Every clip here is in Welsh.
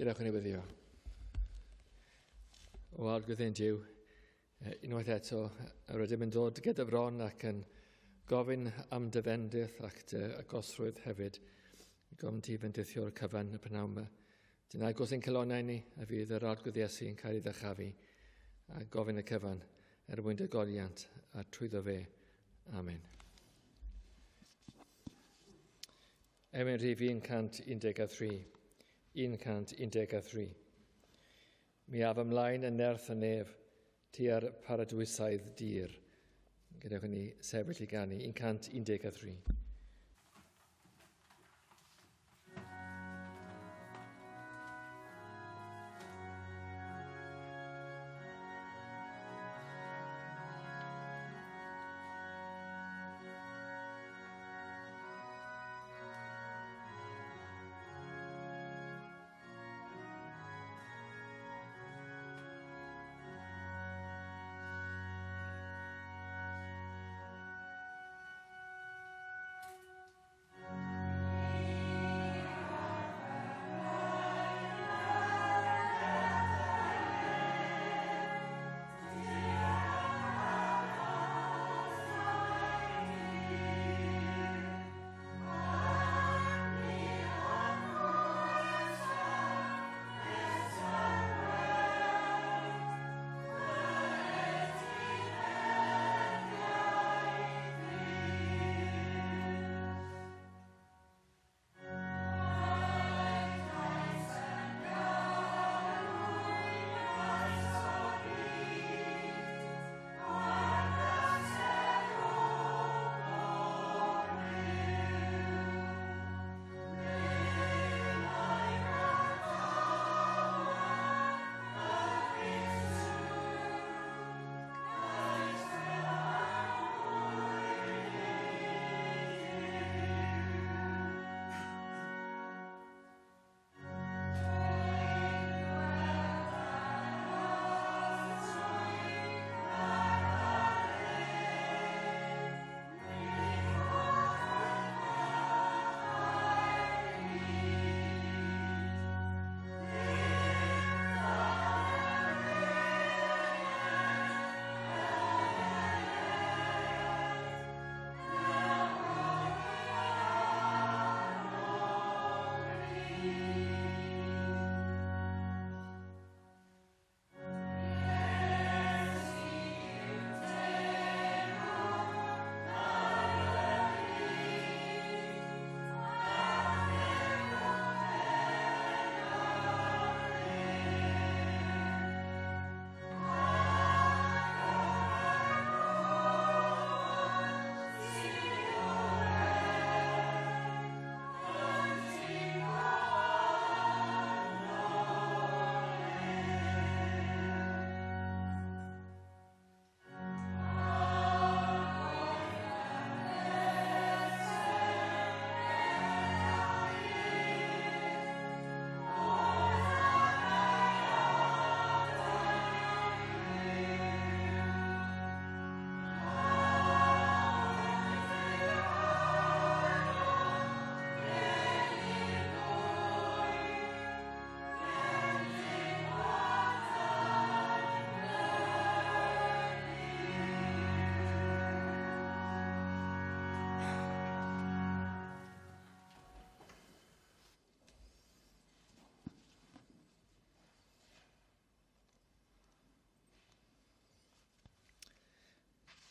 Gadewch i ni weddïo. O Arglwydd ein Duw, unwaith eto, rydym yn dod gyda bron ac yn gofyn am dy fendith ac dy agosrwydd hefyd. Gofyn ti fendithio'r cyfan y pnawn yma. Dyna agos ein calonnau ni, a fydd yr Arglwydd Iesu yn cael ei ddyrchafu, a gofyn y cyfan er mwyn dy goliant a trwyddo fe. Amen. Emyn rhif 113. 113. Mi af ymlaen yn nerth y nef, tua'r paradwysaidd dir. Gadewch i ni sefyll i ganu. 113.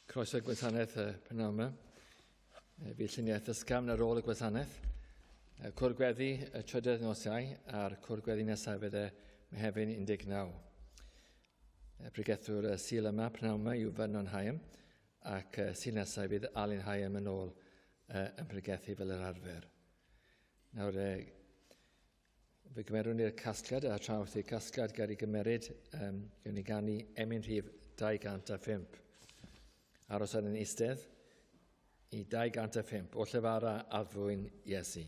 Croeso gwasanaeth y pnawn yma. Fydd lluniaeth ysgafn ar ôl y gwasanaeth. Cwr gweddi y trydydd nos Iau a'r cwr gweddi nesaf fydd e Mehefin 19. Pregethwr y Sul yma pnawn yma yw Vernon Higham ac Sul nesaf fydd Alun Higham yn ôl yn pregethu fel yr arfer. Nawr, Fe gymerwn ni'r casgliad, a tra wrth i'r casgliad gael ei gymeryd, gewn ni ganu emyn rhif 205. Aros ar yn eistedd i 205 o llefara addfwyn Iesu.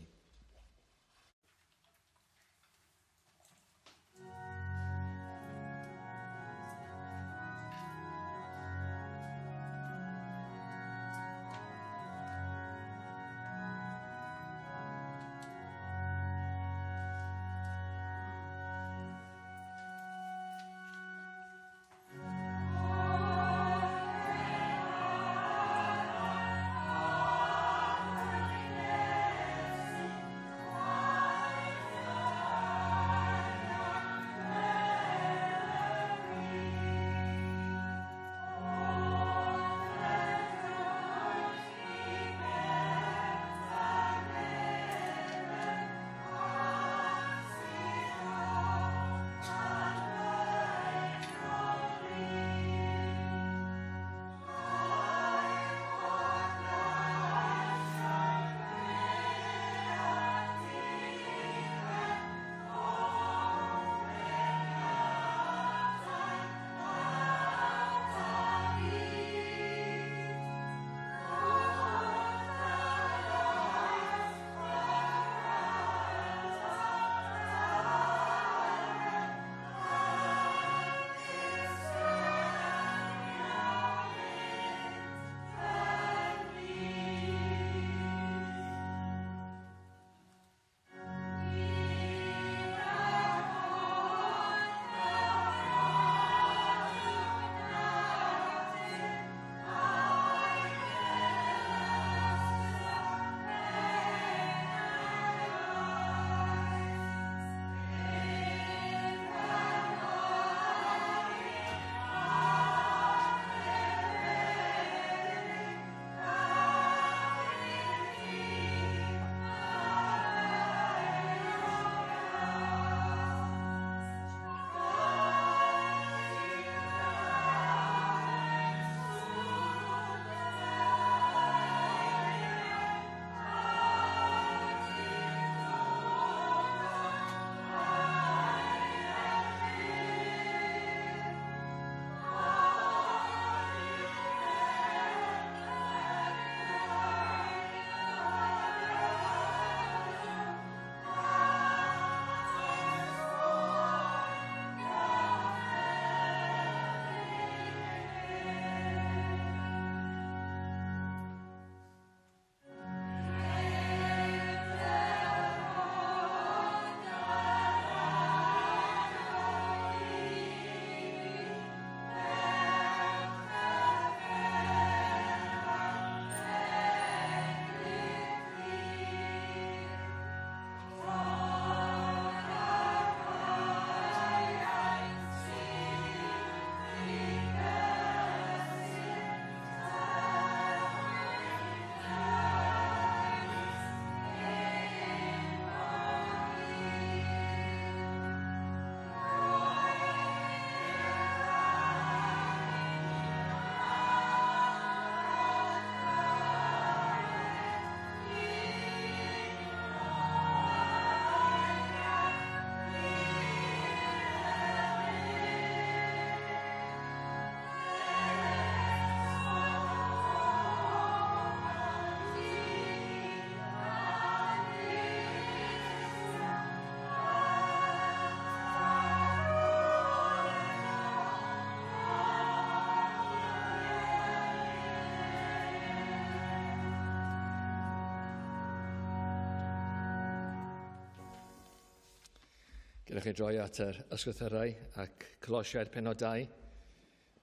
Gadewch chi droi at yr ysgrythyrau ac Colosiaid penod 2,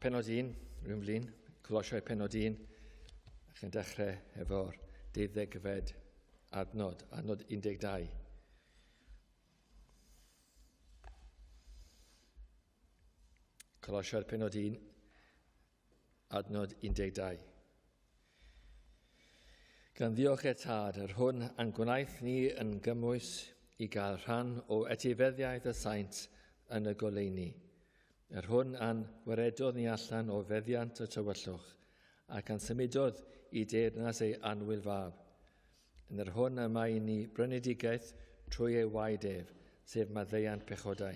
penod 1, rwy'n flin, Colosiaid penod 1, ac yn dechrau efo'r deuddegfed adnod, adnod 12. Colosiaid penod 1, adnod 12. Gan ddiolch i'r Tad, yr hwn a'n gwnaeth ni yn gymwys i gael rhan o etifeddiaeth y saint yn y goleuni, yr hwn a'n gwaredodd ni allan o feddiant y tywyllwch, ac a'n symudodd i deyrnas ei annwyl fab, yn yr hwn y mae i ni brynedigaeth trwy ei waed ef, sef maddeuant pechodau.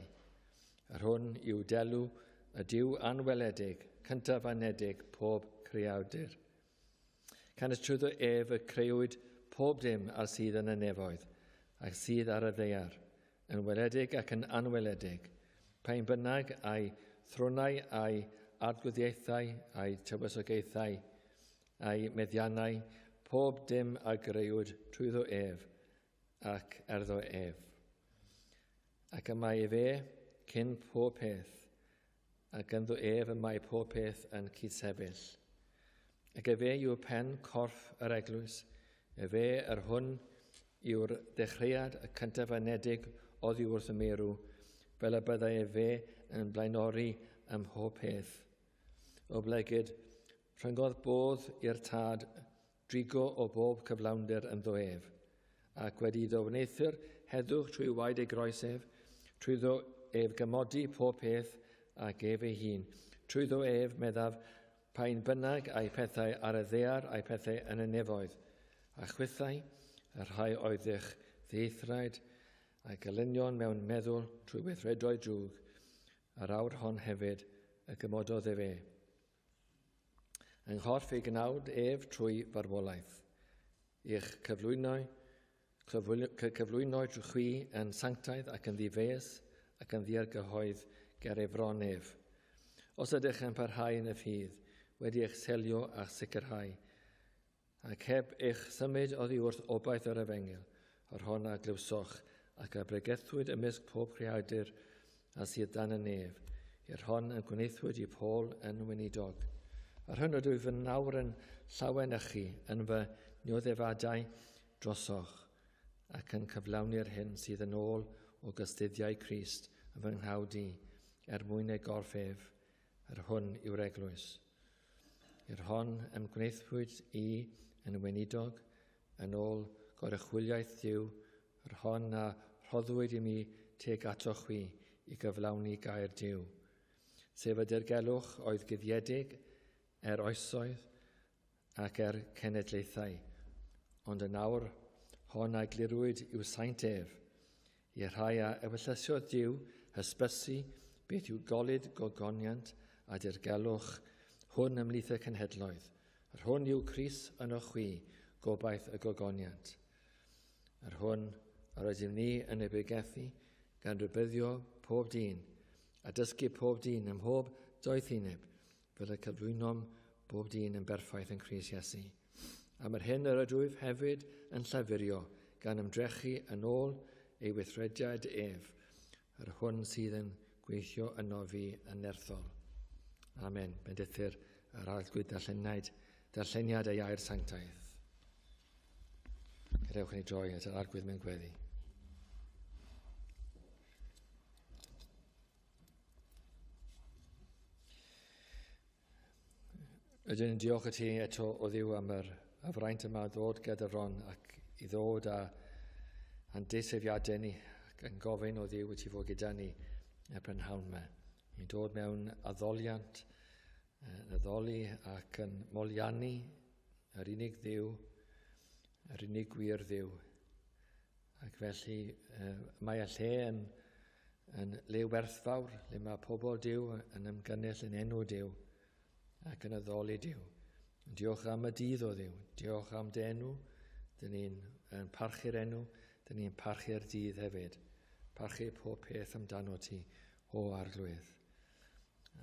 Yr hwn yw delw y Duw anweledig, cyntaf anedig pob creawdur. Canys trwyddo ef y creuwyd pob dim ar sydd yn y nefoedd, ac sydd ar y ddaear, yn weledig ac yn anweledig, pa un bynnag a'i thronau a'i arglwyddiaethau a'i tywysogaethau a'i meddiannau, pob dim a greuwyd trwyddo ef ac erddo ef. Ac y mae efe cyn pob peth, ac ynddo ef y mae pob peth yn cydsefyll. Ac efe yw pen corff yr eglwys, efe yr hwn yw'r dechreuad y cyntaf anedig oddi wrth y meirw, fel y byddai efe yn blaenori ym mhob peth. Oblegid, rhyngodd bodd i'r tad drigo o bob cyflawnder ynddo ef, ac wedi iddo wneuthur heddwch trwy waed ei groes ef, trwyddo ef gymodi pob peth ac ef ei hun. Trwyddo ef, meddaf, pa un bynnag a'i pethau ar y ddaear a'i pethau yn y nefoedd, a chwithau, y rhai oeddych ddieithraid a gelynion mewn meddwl trwy weithredoedd drwg, a'r awr hon hefyd y gymododd ef e. Yng nghorff ei gnawd ef trwy farwolaeth, i'ch cyflwyno, cyflwyno drwy chwi yn sanctaidd ac yn ddifeus ac yn ddiargyhoedd ger ei fron ef. Os ydych yn parhau yn y ffydd, wedi eich selio a'ch sicrhau, ac heb eich symud oddi wrth obaith yr efengyl, yr hon a glywsoch, ac a bregethwyd ymysg pob creadur a sydd dan y nef, i'r hon y gwnaethwyd i Paul yn weinidog. Yr hyn ydw i fy nawr yn llawen â chi yn fy nioddefadau drosoch, ac yn cyflawni'r hyn sydd yn ôl o gystuddiau Crist yn fy nghnawd i, er mwyn ei gorff ef, yr hwn yw'r eglwys. I'r hon ym gwnaethpwyd i yn weinidog, yn ôl goruchwyliaeth Duw, yr hon a rhoddwyd i mi teg ato chwi i gyflawni gair Duw, sef y dirgelwch oedd guddiedig er oesoedd ac er cenedlaethau, ond yn awr hon a glirwyd i'w saint ef, I'r rhai a ewyllysiodd Duw hysbysu beth yw golud gogoniant a dirgelwch hwn ymhlith y cenhedloedd, yr hwn yw Crist ynoch chwi, gobaith y gogoniant. Yr hwn yr ydym ni yn ei bregethu, gan rybuddio pob dyn, a dysgu pob dyn ym mhob doethineb, fel y cyflwynom bob dyn yn berffaith yn Crist Iesu. Am yr hyn yr ydwyf hefyd yn llafurio, gan ymdrechu yn ôl ei weithrediad ef, yr hwn sydd yn gweithio yno fi yn nerthol. Amen. Bendithir yr Arglwydd darllenaid, darlleniad ei air sanctaidd. Gadewch i ni droi at yr Arglwydd mewn gweddi. Rydyn ni'n diolch i ti eto o Dduw am yr y fraint yma ddod gyda Ron ac i ddod â a'n deisyfiadau ni ac yn gofyn o Dduw i ti fod gyda ni y prynhawn yma. Ni'n dod mewn addoliant, yn addoli ac yn moliannu yr unig Dduw, yr unig gwir Dduw. Ac felly mae y lle yn, yn le werthfawr, le mae pobl Duw yn ymgynnull yn enw Duw ac yn addoli Duw. Diolch am y dydd o Dduw, diolch am dy enw, dyn ni'n yn parchu'r enw, dyn ni'n parchu'r dydd hefyd. Parchu pob peth amdano ti, o Arglwydd.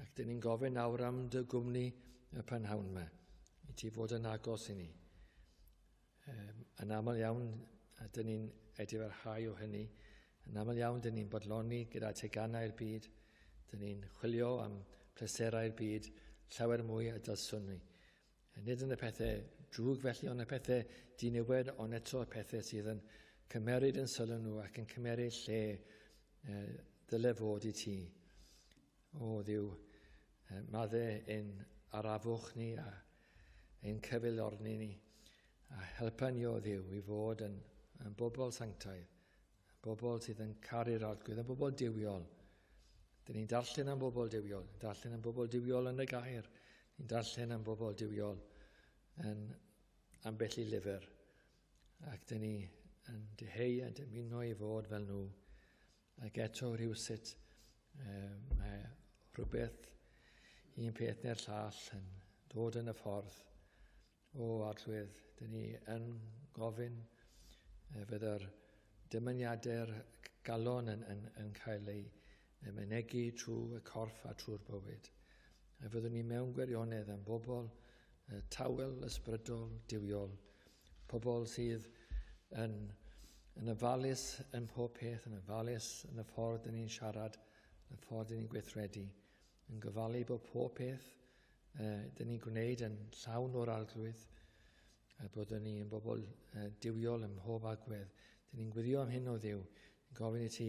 Ac dyn ni'n gofyn nawr am dy gwmni y prynhawn yma, i ti fod yn agos i ni. Yn aml iawn, a dyn ni'n edifarhau o hynny, Yn aml iawn, dyn ni'n bodloni gyda teganau'r byd, dyn ni'n chwilio am pleserau'r byd llawer mwy a dylswn ni. Nid yn y pethau drwg felly, ond y pethau diniwed, ond eto y pethau sydd yn cymeryd yn sylw nhw ac yn cymeryd lle dyle fod i ti. O Dduw, madde ein arafwch ni a ein cyfeiliorni ni, a helpa ni o Dduw i fod yn bobl sanctaidd, bobl sydd yn caru'r Arglwydd, yn bobl duwiol. Dyn ni'n darllen am bobl duwiol, darllen am bobl duwiol yn y gair, ni'n darllen am bobl duwiol yn ambell i lyfr, ac dyn ni yn dyheu a dymuno i fod fel nhw, ac eto rhywsut mae rhywbeth, un peth neu'r llall yn dod yn y ffordd. O Arglwydd, dyn ni yn gofyn fydd yr dymuniadau'r galon yn cael ei mynegi trwy y corff a trwy'r bywyd. A fyddwn ni mewn gwirionedd yn bobl tawel, ysbrydol, duwiol, pobl sydd yn ofalus yn pob peth, yn ofalus yn y ffordd dyn ni'n siarad, yn y ffordd dyn ni'n gweithredu, yn gofalu bod pob peth dyn ni'n gwneud yn llawn o'r Arglwydd, a byddwn ni yn bobl duwiol ym mhob agwedd. Dyn ni'n gweddio am hyn o Dduw. Ni'n gofyn i ti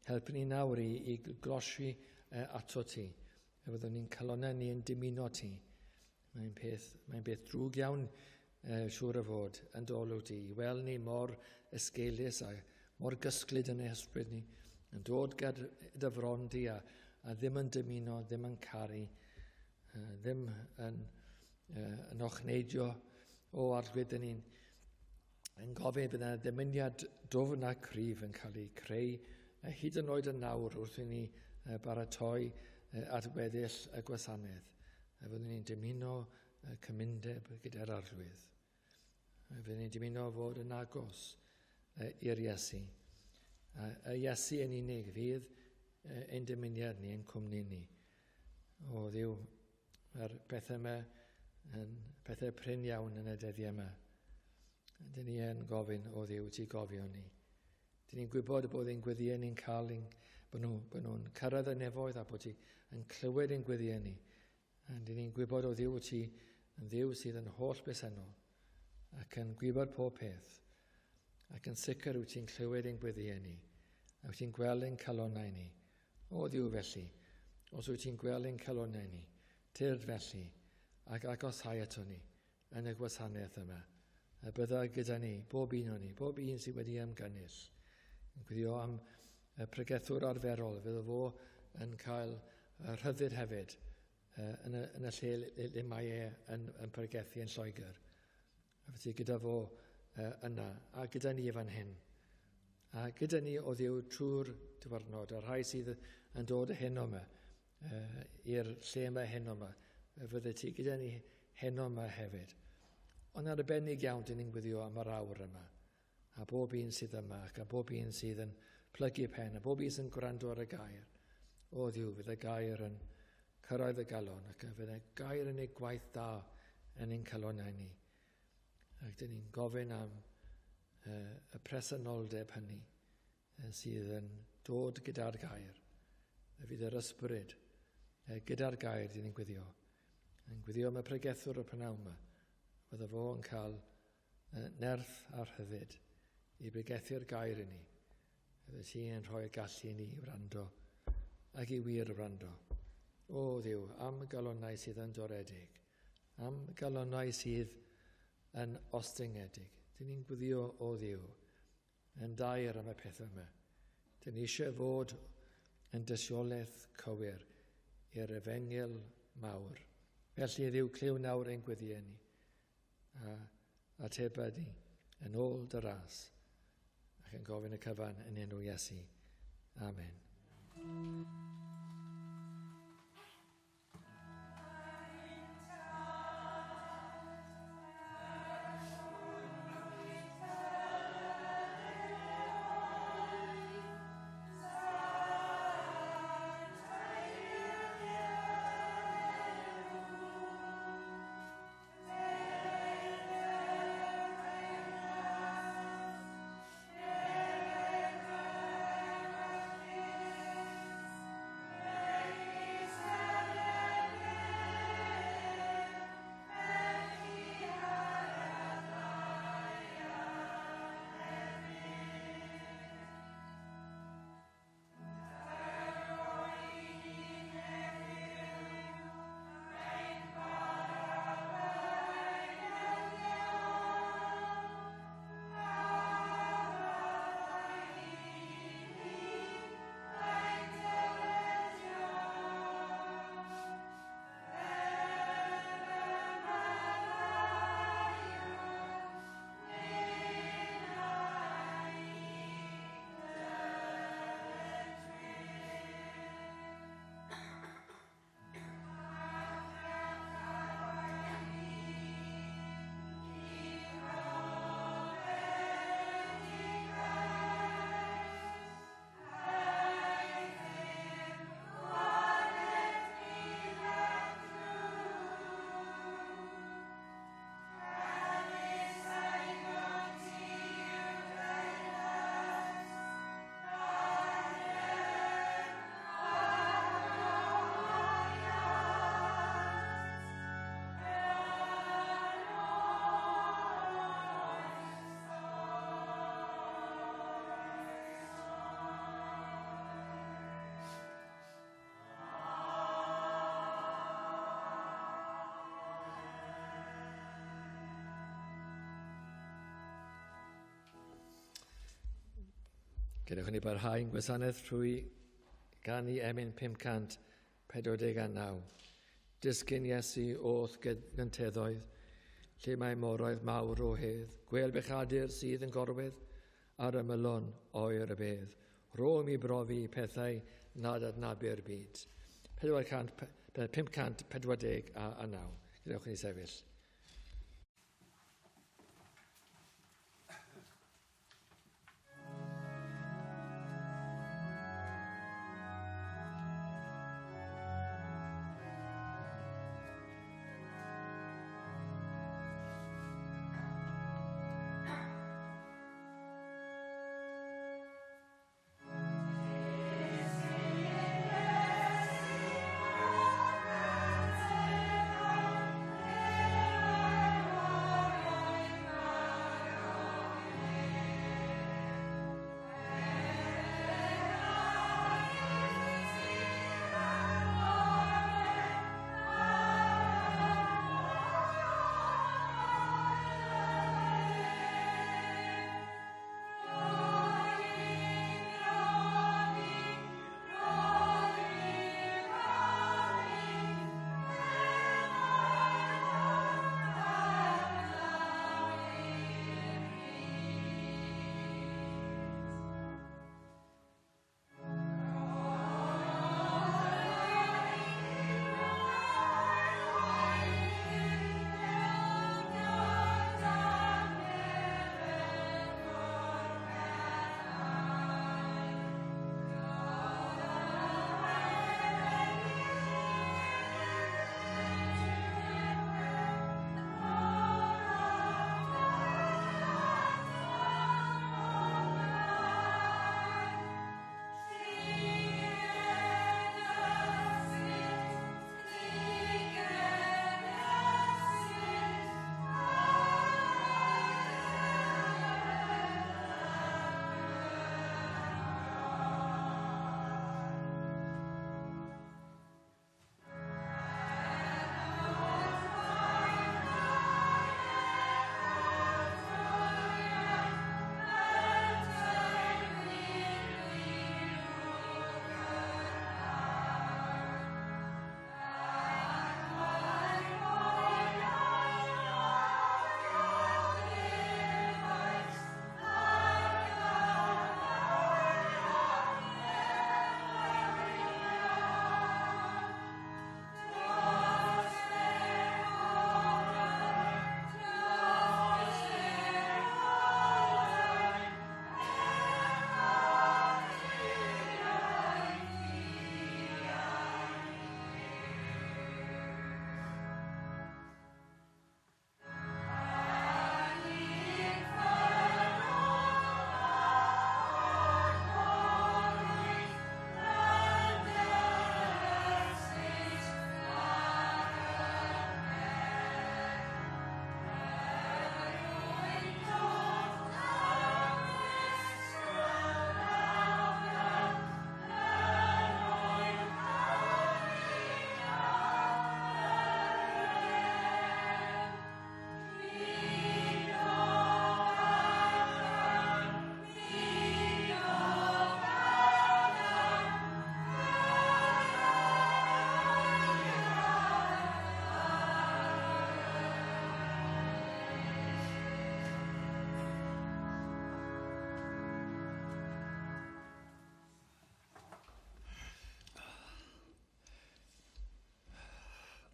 helpu ni nawr i glosi ato ti. A byddwn ni'n calonnau ni yn dymuno ti. Mae'n beth drwg iawn, siŵr o fod, yn dolw ti. I weld ni mor esgeulus a mor gysglyd yn ei hysbryd ni, yn dod gyda fron di a ddim yn dymuno, ddim yn caru, ddim yn ochneidio. O Arglwydd, dyn ni'n yn gofyn bydd yna ddymuniad dwfn a cryf yn cael ei creu hyd yn oed yn nawr wrth i ni baratoi at weddill y gwasanaeth. A fyddwn ni'n dymuno cymundeb gyda'r Arglwydd. A fyddwn ni'n dymuno fod yn agos i'r Iesu. A Iesu yn unig fydd ein dymuniad ni, ein cwmni ni. O Dduw, mae'r pethau yma yn pethau prin iawn yn y dyddiau yma. Dyn ni yn gofyn, o Dduw, ti gofio ni. Dyn ni'n gwybod bod ein gweddiau ni'n cael, bod nhw'n cyrraedd y nefoedd a bod ti yn clywed ein gweddiau ni. A dyn ni'n gwybod o Dduw ti yn Dduw sydd yn holl bresennol ac yn gwybod pob peth. Ac yn sicr wyt ti'n clywed ein gweddiau ni a wyt ti'n gweld ein calonnau ni. O Dduw felly, os wyt ti'n gweld ein calonnau ni, tyrd felly ac agoshau ato ni yn y gwasanaeth yma. A bydda gyda ni, bob un o ni, bob un sydd wedi ymgynnull. Yn gweddio am y pregethwr arferol, fyddo fo yn cael rhyddid hefyd yn y lle le mae e yn pregethu yn Lloegr. A fyddi gyda fo yna, a gyda ni fan hyn. A gyda ni o Dduw trwy'r diwrnod, a'r rhai sydd yn dod heno yma, i'r lle yma heno yma, fydde ti gyda ni heno yma hefyd. Ond arbennig iawn dyn ni'n gweddio am yr awr yma, a bob un sydd yma, ac a bob un sydd yn plygu pen, a bob un sy'n gwrando ar y gair. O Dduw, fydd y gair yn cyrraedd y galon, ac fydd y gair yn ei gwaith da yn ein calonnau ni. Ac dyn ni'n gofyn am y presenoldeb hynny sydd yn dod gyda'r gair. Y fydd yr ysbryd gyda'r gair dyn ni'n gweddio. Yn gweddio am y pregethwr y prynawn yma. Fydda fo yn cael nerth a rhyddid i bregethu'r gair i ni. Fydda ti yn rhoi'r gallu i ni i wrando ac i wir wrando. O Dduw, am galonnau sydd yn doredig, am galonnau sydd yn ostyngedig. Dyn ni'n gweddio o Dduw yn dair am y pethau yma. Dyn ni eisiau fod yn dystiolaeth cywir i'r efengyl mawr. Felly Dduw, clyw nawr ein gweddiau ni a ateba ni yn ôl dy ras ac yn gofyn y cyfan yn enw Iesu. Amen. Gadewch i ni barhau'n gwasanaeth trwy ganu emyn 549. Disgyn Iesu o'th gynteddoedd, lle mae moroedd mawr o hedd, gwel bechadur sydd yn gorwedd ar ymylon oer y bedd. Rho mi brofi pethau nad adnabu'r byd. 400, 549. Gadewch i ni sefyll.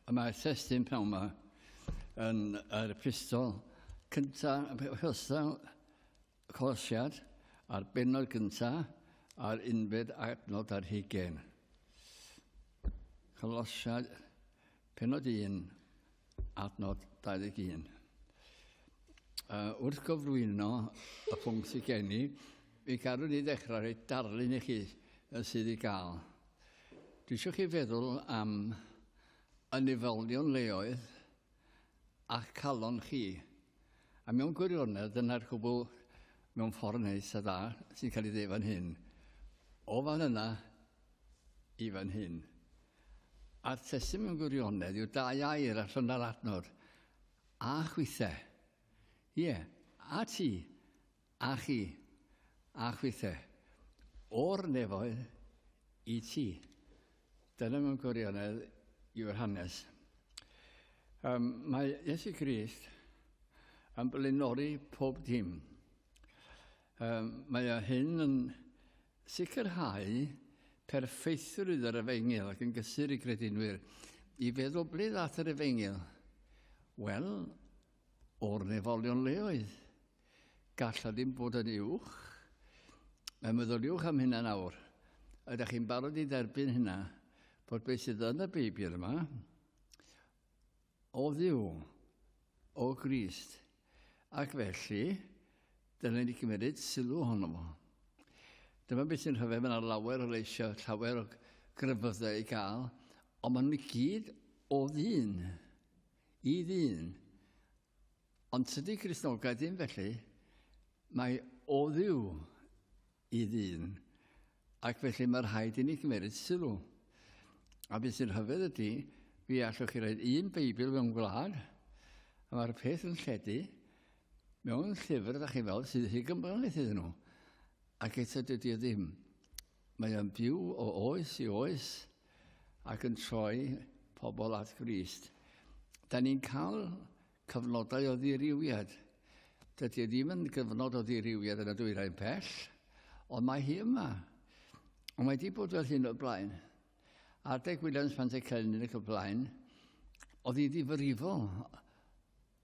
Y mae'r testun pnawn yma yn yr epistol cyntaf, epistol Colosiad, a'r bennod gyntaf, a'r unfed adnod ar hugain. Colosiad, penod 1, adnod 21. Uh, wrth gyflwyno y pwnc sydd gen i, fi garwn i ddechrau rhoi darlun i chi sydd i gael. Dwi eisiau chi feddwl am y nifolion leoedd a'ch calon chi. A mewn gwirionedd, dyna'r cwbl mewn ffordd neis a dda sy'n cael ei ddeud fan hyn. O fan yna i fan hyn. A'r testun mewn gwirionedd yw dau air allan o'r adnod. A chwithe. Ie, a ti, a chi, a chwithe. o'r nefoedd i ti. Dyna mewn gwirionedd yw'r hanes. Um, mae Iesu Grist yn blaenori pob dim. Um, mae o hyn yn sicrhau perffeithrwydd yr efengyl ac yn gysur i gredinwyr i feddwl ble ddath yr efengyl. Wel, o'r nefolion leoedd. Gall o ddim bod yn uwch. Mae meddyliwch am hynna nawr. Ydych chi'n barod i dderbyn hynna, bod beth sydd yn y Beibl yma, o Dduw, o Grist. Ac felly, dylen ni gymeryd sylw ohono fo. Dyma beth sy'n rhyfedd, mae yna lawer o leisiau, llawer o grefyddau i gael, ond maen nhw i gyd o ddyn, i ddyn. Ond tydi Cristnogaeth ddim felly, mae o Dduw i ddyn, ac felly mae rhaid i ni gymeryd sylw. A beth sy'n rhyfedd ydy, fi allwch chi roed un Beibl mewn gwlad, a mae'r peth yn lledu mewn llyfr, da chi'n weld, sydd rhy gymhleth iddyn nhw. Ac eto dydy o ddim. Mae o'n byw o oes i oes ac yn troi pobl at Grist. Da ni'n cael cyfnodau o ddirywiad. Dydy o ddim yn gyfnod o ddirywiad yn y dwyrain pell, ond mae hi yma. Ond mae di bod fel hyn o'r blaen. Adeg Williams Pantycelyn ac y blaen, oedd hi ddifrifol.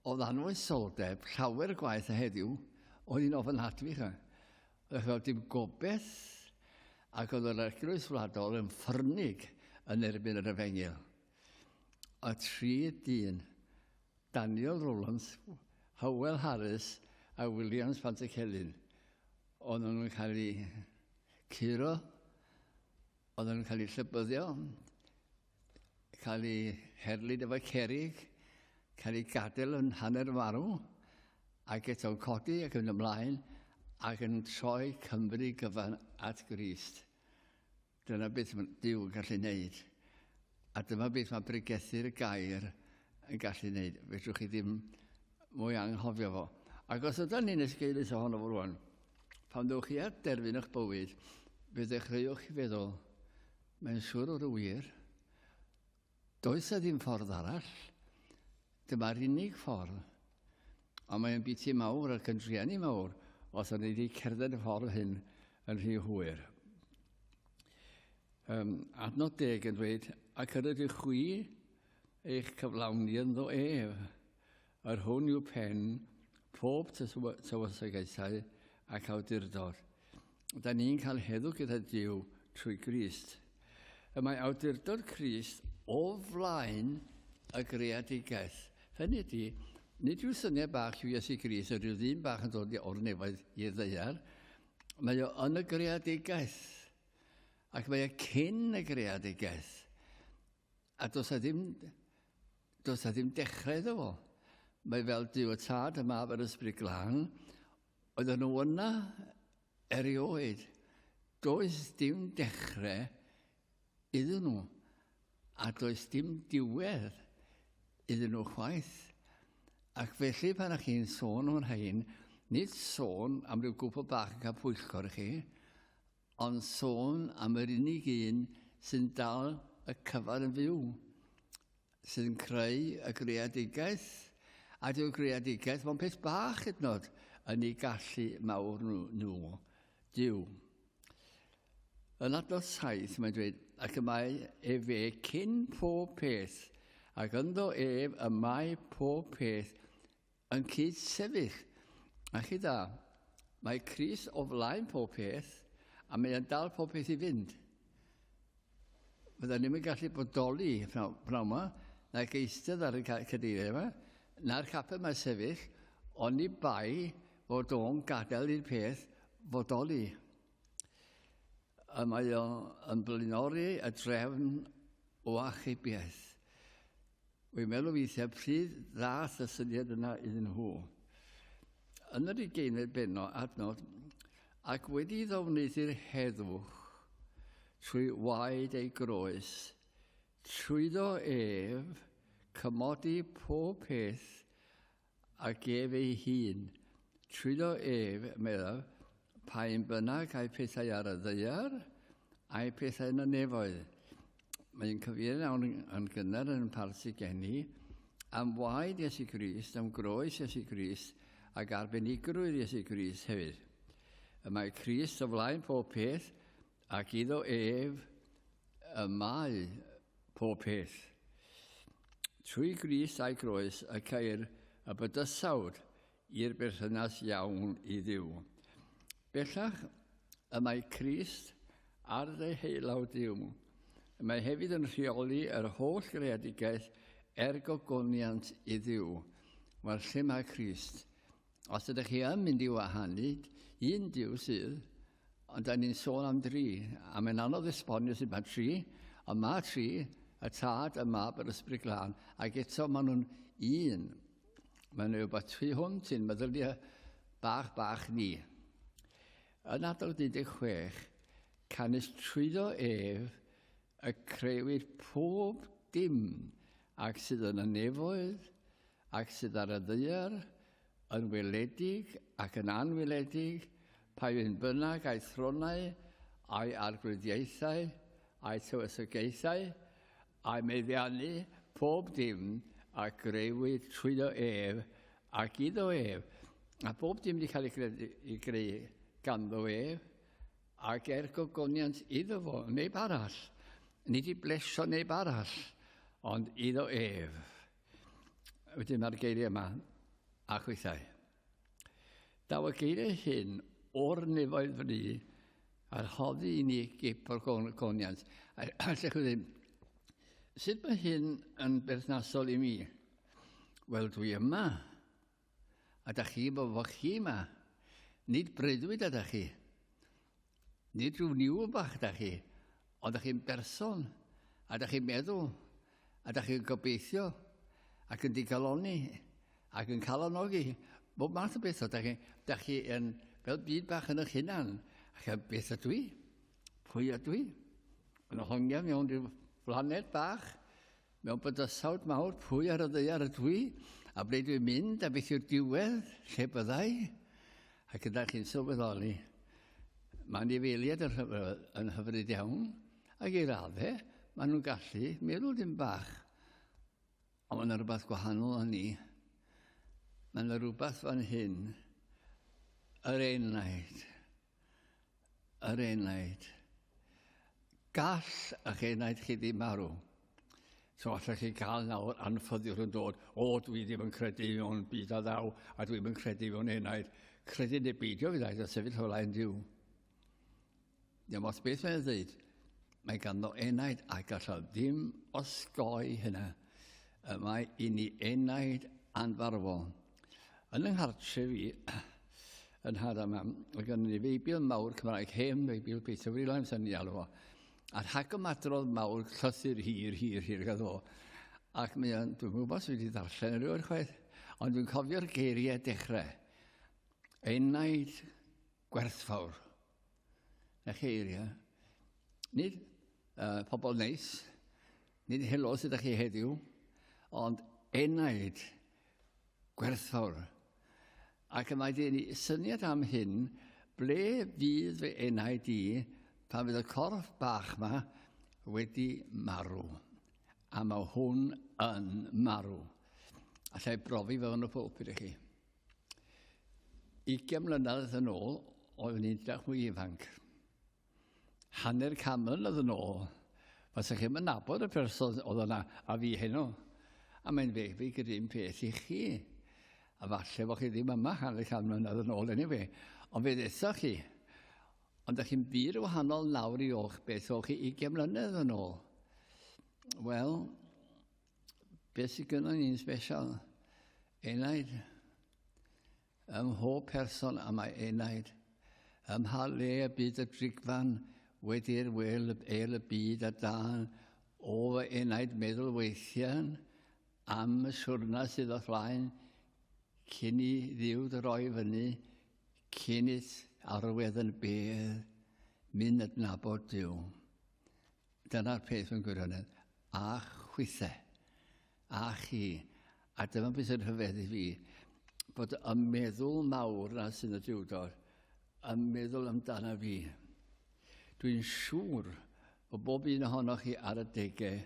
Oedd anfoesoldeb llawer gwaeth na heddiw, oedd hi'n ofynadwy. Oedd fel dim gobeith ac oedd yr eglwys wladol yn ffyrnig yn erbyn yr efengyl. A tri dyn, Daniel Rowlands, Howell Harris a Williams Pantycelyn, oedden nhw'n cael eu curo, oedden nhw'n cael eu llybyddio, cael eu herlid efo cerig, cael eu gadael yn hanner farw, ac eto'n codi ac yn ymlaen, ac yn troi Cymru gyfan at Grist. Dyna beth mae Duw yn gallu wneud. A dyma beth mae bregethu'r gair yn gallu wneud. Fedrwch chi ddim mwy anghofio fo. Ac os ydyn ni'n esgeulus ohono fo rwan, pan ddewch chi ar derfyn eich bywyd, fe ddechreuwch chi feddwl, mae'n siŵr o'r wir, does e ddim ffordd arall. Dyma'r unig ffordd. Ond mae'n biti mawr ac yn drueni mawr os o'n i wedi cerdded y ffordd hyn yn rhy hwyr. Um, adnod deg yn dweud, ac yr ydych chwi eich cyflawni ynddo ef, yr hwn yw pen pob tywysogaethau ac awdurdod. Da ni'n cael heddwch gyda Duw trwy Grist. Y mae awdurdod Crist o flaen y greadigaeth. Hynny ydy, nid yw syniad bach yw Iesu Grist yn rhyw ddyn bach yn dod o'r nefoedd i'r ddaear. Mae o yn y greadigaeth. Ac mae o cyn y greadigaeth. A does a ddim, does a ddim dechrau iddo fo. Mae fel Duw y Tad, y Mab a'r Ysbryd Glân. Oedden nhw yna erioed. Does dim dechrau iddyn nhw, a does dim diwedd iddyn nhw chwaith. Ac felly pan ych chi'n sôn am rhain, nid sôn am ryw gwpl bach yn cael pwyllgor i chi, ond sôn am yr unig un sy'n dal y cyfan yn fyw, sydd yn creu y greadigaeth, a dyw'r greadigaeth mewn peth bach hyd yn oed yn ei gallu mawr nhw, nhw Duw. Yn adnod 7 mae'n dweud, ac y mae efe cyn pob peth, ac ynddo ef y mae pob peth yn cyd-sefyll. A chi da, mae Crist o flaen pob peth, a mae e'n dal pob peth i fynd. Fydda ni'n yn gallu bodoli pnawn yma, nac eistedd ar y cadeiriau yma, na'r capel mae sefyll, ond ni bai fod o'n gadael i'r peth fodoli. Y mae o yn blaenori y drefn o achubiaeth. Wy'n meddwl weithiau pryd ddath y syniad yna iddyn nhw. Yn yr ugeinfed bennod, adnod, ac wedi iddo wneuthur heddwch trwy waed ei groes, trwyddo ef cymodi pob peth ac ef ei hun, trwyddo ef, meddaf, Pa un bynnag ai pethau ar y ddaear, ai pethau yn y nefoedd. Mae'n cyfeirio iawn yn gynnar yn parth i geni am waed Iesu Grist, am groes Iesu Grist ac arbenigrwydd Iesu Grist hefyd. Y mae Crist o flaen pob peth ac iddo ef y mae pob peth. Trwy Grist a'i groes y ceir y bydysawd i'r berthynas iawn i Dduw. Bellach, y mae Crist ar ddeheulaw Duw. Y mae hefyd yn rheoli yr holl greadigaeth er gogoniant i Dduw. Wel, lle mae Crist? Os ydych chi yn mynd i wahanu, un Duw sydd, ond da ni'n sôn am dri, a mae'n anodd esbonio sut mae tri, ond mae tri, y Tad, y Mab, yr Ysbryd Glân, ac eto maen nhw'n un. Mae'n rhywbeth tu hwnt i'n meddyliau bach bach ni. Yn adnod 16, canys trwyddo ef y creuwyd pob dim ac sydd yn y nefoedd ac sydd ar y ddaear, yn weledig ac yn anweledig, pa un bynnag a'i thronau, a'i arglwyddiaethau, a'i tywysogaethau, a'i meddiannu pob dim a greuwyd trwyddo ef ac iddo ef. A bob dim wedi cael ei greu, ei greu ganddo ef, ac er gogoniant iddo fo, neb arall. Nid i blesio neb arall, ond iddo ef. Wedyn mae'r geiriau yma, a chwithau. Daw y geiriau hyn o'r nefoedd fry a rhoddi i ni gip o'r goniant. A allech chi ddweud, sut mae hyn yn berthnasol i mi? Wel, dwi yma. A da chi bod fo chi yma. Nid breuddwyd ydych chi. Nid rhyw niwl bach da chi, ond da chi'n berson, a da chi'n meddwl, a da chi'n gobeithio, ac yn digalonni, ac yn calonogi, bob math o bethau. Da chi, da chi yn fel byd bach yn eich hunan, ac yn beth ydw i? Pwy ydw i? Yn hongian mewn rhyw blaned bach, Mewn bydysawd mawr, pwy ar y ddaear ydw i, a ble dwi'n mynd, a beth yw'r diwedd, lle byddai? A gyda chi'n sylweddoli, mae anifeiliaid yn, yn hyfryd iawn, ac i raddau, maen nhw'n gallu meddwl dim bach. Ond mae yna rhywbeth gwahanol yn ni. Mae yna rhywbeth fan hyn, yr enaid. Yr enaid. Gall eich enaid chi ddim marw. So allech chi gael nawr anffyddiwr yn dod, o, dwi ddim yn credu mewn byd a ddaw, a dwi'm yn credu mewn enaid. Credu neu beidio fydd rhaid o sefyll o flaen Duw. Dim ots beth mae'n dweud, mae ganddo enaid a gall o ddim osgoi hynna. Y mae i ni enaid anfarwol. Yn yng nghartref i, yn nhad a mam, oedd gen ni Feibl mawr Cymraeg, hen Feibl Peter Williams yn ei alw fo. A rhagymadrodd mawr, llythyr hir, hir, hir gath o. Ac mae o'n, dwi'n gwybod os wedi ddarllen erioed chwaith, ond dwi'n cofio'r geiriau dechrau. Enaid gwerthfawr. Na chi eiriau. Nid pobl neis, nid helo sydd â chi heddiw, ond enaid gwerthfawr. Ac y mae gen i syniad am hyn, ble fydd fy enaid i pan fydd y corff bach ma wedi marw? A mae hwn yn marw. Alla i brofi fe yn y pulpit i chi. 20 mlynedd yn ôl, oeddwn i'n edrych mwy ifanc. Hanner can mlynedd yn ôl, fasech chi'm yn nabod y person oedd yna a fi heno. A mae'n debyg yr un peth i chi. A falle bod chi ddim yma hanner can mlynedd yn ôl anyway. Ond fe ddethoch chi. Ond ydych chi'n bur wahanol nawr i o'ch beth o'ch chi 20 mlynedd yn ôl. Wel, beth sydd gynnon ni'n special? Enaid. Ym mhob person y mae enaid, ym mha le y bydd y drigfan wedi'r wel el y byd a dân o fy enaid meddwl weithian am y siwrna sydd o'th flaen cyn i Dduw dy roi fyny cyn it arwedd yn bedd myn adnabod Duw. Dyna'r peth mewn gwirionedd. A chwithe. A chi. A dyma beth sy'n rhyfedd i fi, bod y meddwl mawr na sy'n y Duwdod yn meddwl amdana fi. Dwi'n siŵr bod bob un ohonoch chi ar y degau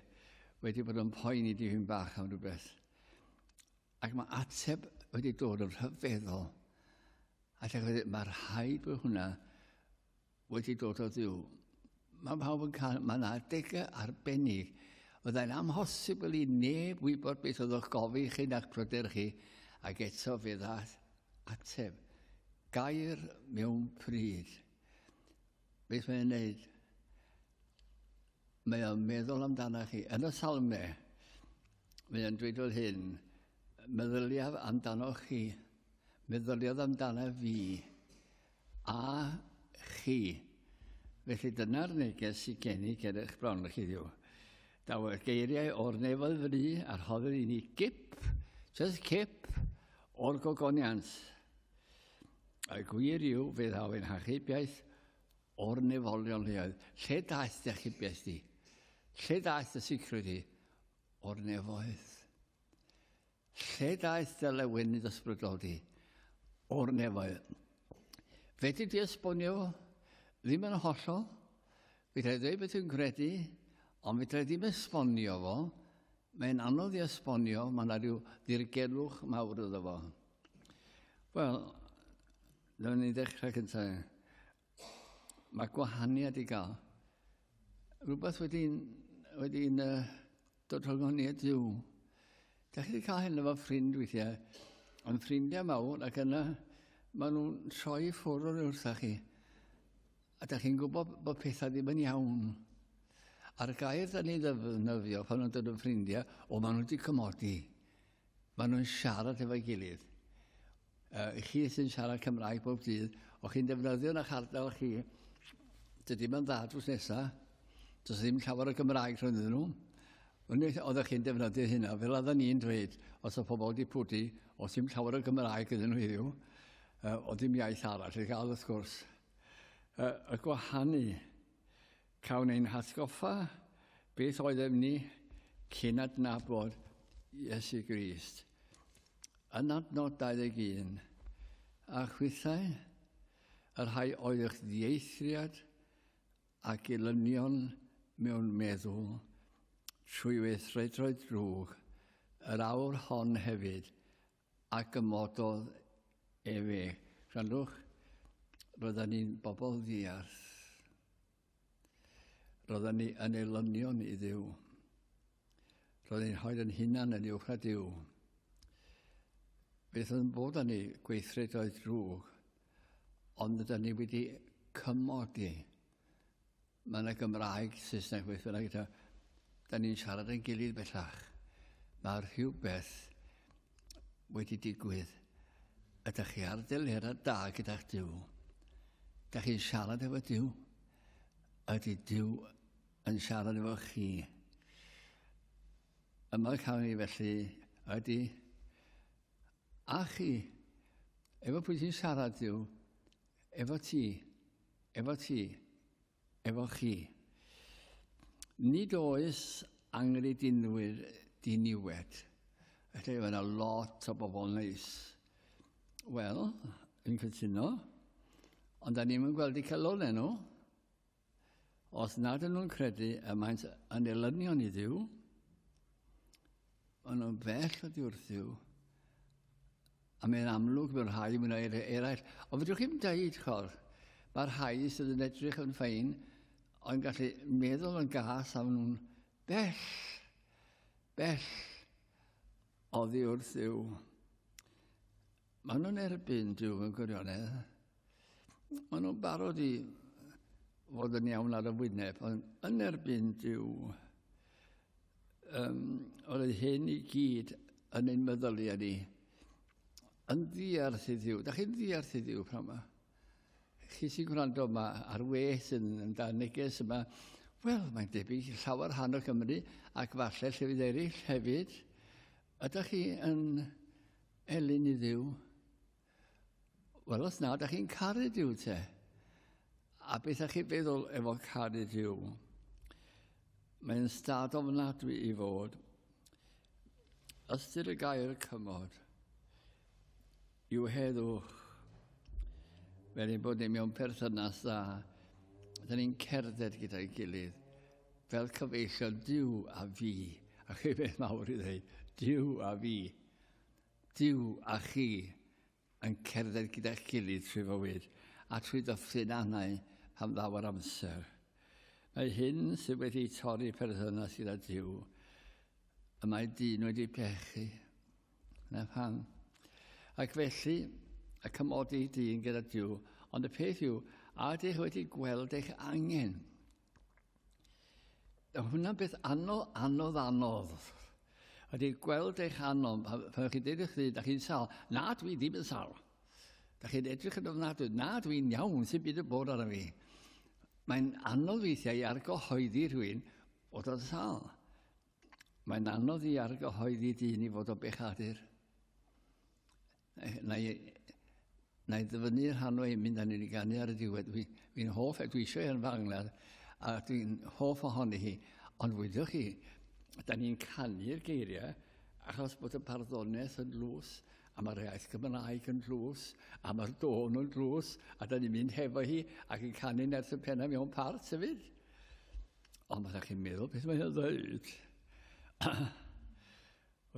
wedi bod yn poeni dipyn bach am rhywbeth. Ac mae ateb wedi dod yn rhyfeddol. A lle wedi, mae rhaid bod hwnna wedi dod o Dduw. Mae pawb yn cael, mae yna adegau arbennig. Byddai'n amhosibl i neb wybod beth oedd o'ch gofyn chi na'ch pryder chi, ac eto fe ddaeth ateb. Gair mewn pryd. Beth mae'n wneud? Mae o'n meddwl amdano chi. Yn y salmau, mae o'n dweud fel hyn, meddyliaf amdano chi, meddyliodd amdano fi, a chi. Felly dyna'r neges sydd gen i ger eich bron chi ddiw. Daw y geiriau o'r nefoedd fry a rhoddir i ni gip, just cip, o'r gogoniant. Y gwir yw, fe ddaw ein hachubiaeth o'r nefolion lleoedd. Lle daeth dy achubiaeth di? Lle daeth dy sicrwydd di? O'r nefoedd. Lle daeth dy lewenydd ysbrydol di? O'r nefoedd. Fedri di esbonio fo? Ddim yn hollol. Fedra i ddweud beth dwi'n credu, ond fedra i ddim esbonio fo. Mae'n anodd i esbonio, mae yna rhyw ddirgelwch mawr iddo fo. Wel, dyma ni'n dechrau cyntaf. Mae gwahaniad i gael. Rhywbeth wedi'n wedi dod rhwng ni a Duw. Da chi wedi cael hyn efo ffrind weithiau, ond ffrindiau mawr ac yna maen nhw'n troi ffwrdd o'r wrtha chi. A da chi'n gwybod bod pethau ddim yn iawn. A'r gair da ni'n ddefnyddio pan nhw'n dod yn ffrindiau, o maen nhw wedi cymodi. Maen nhw'n siarad efo'i gilydd. Chi sy'n siarad Cymraeg bob dydd, o chi'n defnyddio yn eich ardal chi, dydy yn dda drws nesaf, does ddim llawer o Gymraeg rhwng nhw. Unwaith oeddech chi'n defnyddio hynna, fel oedden ni'n dweud, os oedd pobl wedi pwdu, os ddim llawer o Gymraeg iddyn nhw heddiw, o ddim iaith arall i gael wrth gwrs. Y gwahanu, cawn ein hatgoffa beth oeddem ni cyn adnabod Iesu Grist. Yn adnod 21, a chwithau, y rhai oedd eich ddieithriad ac elynion mewn meddwl trwy weithredoedd drwg, yr awr hon hefyd, ac ymododd efe. Gwrandwch, roedden ni'n bobl ddiarth. Roedden ni yn elynion i Dduw. Roedden ni'n rhoi yn hunan yn uwch na Duw. Beth oedd yn bod â ni gweithredoedd drwg, ond ydyn ni wedi cymodi. Mae yna Gymraeg, Saesneg, beth bynnag gyda. Da ni'n siarad yn gilydd bellach. Mae rhywbeth wedi digwydd. Ydych chi ar delerau da gyda'ch Duw? Ydych chi'n siarad efo Duw? Ydy Duw yn siarad efo chi? Yma cawn ni felly, ydy, a chi, efo pwy ti'n siarad Duw? Efo ti, efo ti, efo chi. Nid oes angredinwyr diniwed. Felly mae yna lot o bobl neis. Wel, yn cytuno, ond da ni'n gweld eu celonau nhw. Os nad ydyn nhw'n credu y maent yn elynion i Dduw, maen nhw'n bell oddi wrth Dduw, a mae'n amlwg mewn rhai mwy na eraill. Ond fedrwch chi'm deud, chor, mae rhai sydd yn edrych yn ffein, ond gallu meddwl yn gas am nhw'n bell, bell oddi wrth Dduw. Maen nhw'n erbyn Duw yn gwirionedd. Maen nhw'n barod i fod yn iawn ar y wyneb, ond yn erbyn Duw. Oedd hyn i gyd yn ein meddyliau ni. Yn ddiarth i Dduw. Da chi'n ddiarth i Dduw pnawn yma? Chi sy'n gwrando yma ar we sy'n yn da neges yma, wel, mae'n debyg llawer rhan o Gymru ac falle llefydd eraill hefyd. Ydych chi yn elyn i Dduw? Wel, os na, da chi'n caru Duw te. A beth ydych chi'n feddwl efo caru Duw? Mae'n stad ofnadwy i fod. Ystyr y gair cymod yw heddwch. fel ein bod ni mewn perthynas dda. Dyn ni'n cerdded gyda'i gilydd, fel cyfeillion Duw a fi. A chi beth mawr i ddweud, Duw a fi. Duw a chi yn cerdded gyda'ch gilydd trwy fywyd a trwy ddyffryn anau pan ddaw yr amser. Mae hyn sydd wedi torri perthynas gyda Duw, y mae dyn wedi pechu. Na pham. Ac felly, y cymodi dyn gyda Duw, ond y peth yw, a ydych wedi gweld eich angen? Hwnna'n beth anodd, anodd, anodd. Ydy gweld eich anodd, pan, pan chi'n dweud i'ch da chi'n sal. Na, dwi ddim yn sal. Da chi'n edrych yn ofnadwy. Na, dwi'n iawn, sy'n byd yn bod arno fi. Mae'n anodd weithiau i argyhoeddi rhywun bod o'n sal. Mae'n anodd i argyhoeddi dyn i fod o bechadur. Na i, na i ddyfynnu rhan o emyn da ni'n ei ganu ar y diwedd. Dwi'n fi hoff, dwi eisiau yn fangler, a dwi'n hoff ohoni hi. Ond wyddoch chi, da ni'n canu'r geiriau achos bod y barddoniaeth yn lws, a mae'r iaith Gymraeg yn dlws, a mae'r dôn yn dlws, a da ni'n mynd hefo hi ac yn canu nerth y pennau mewn part hefyd. Ond byddech chi'n meddwl beth mae'n dweud.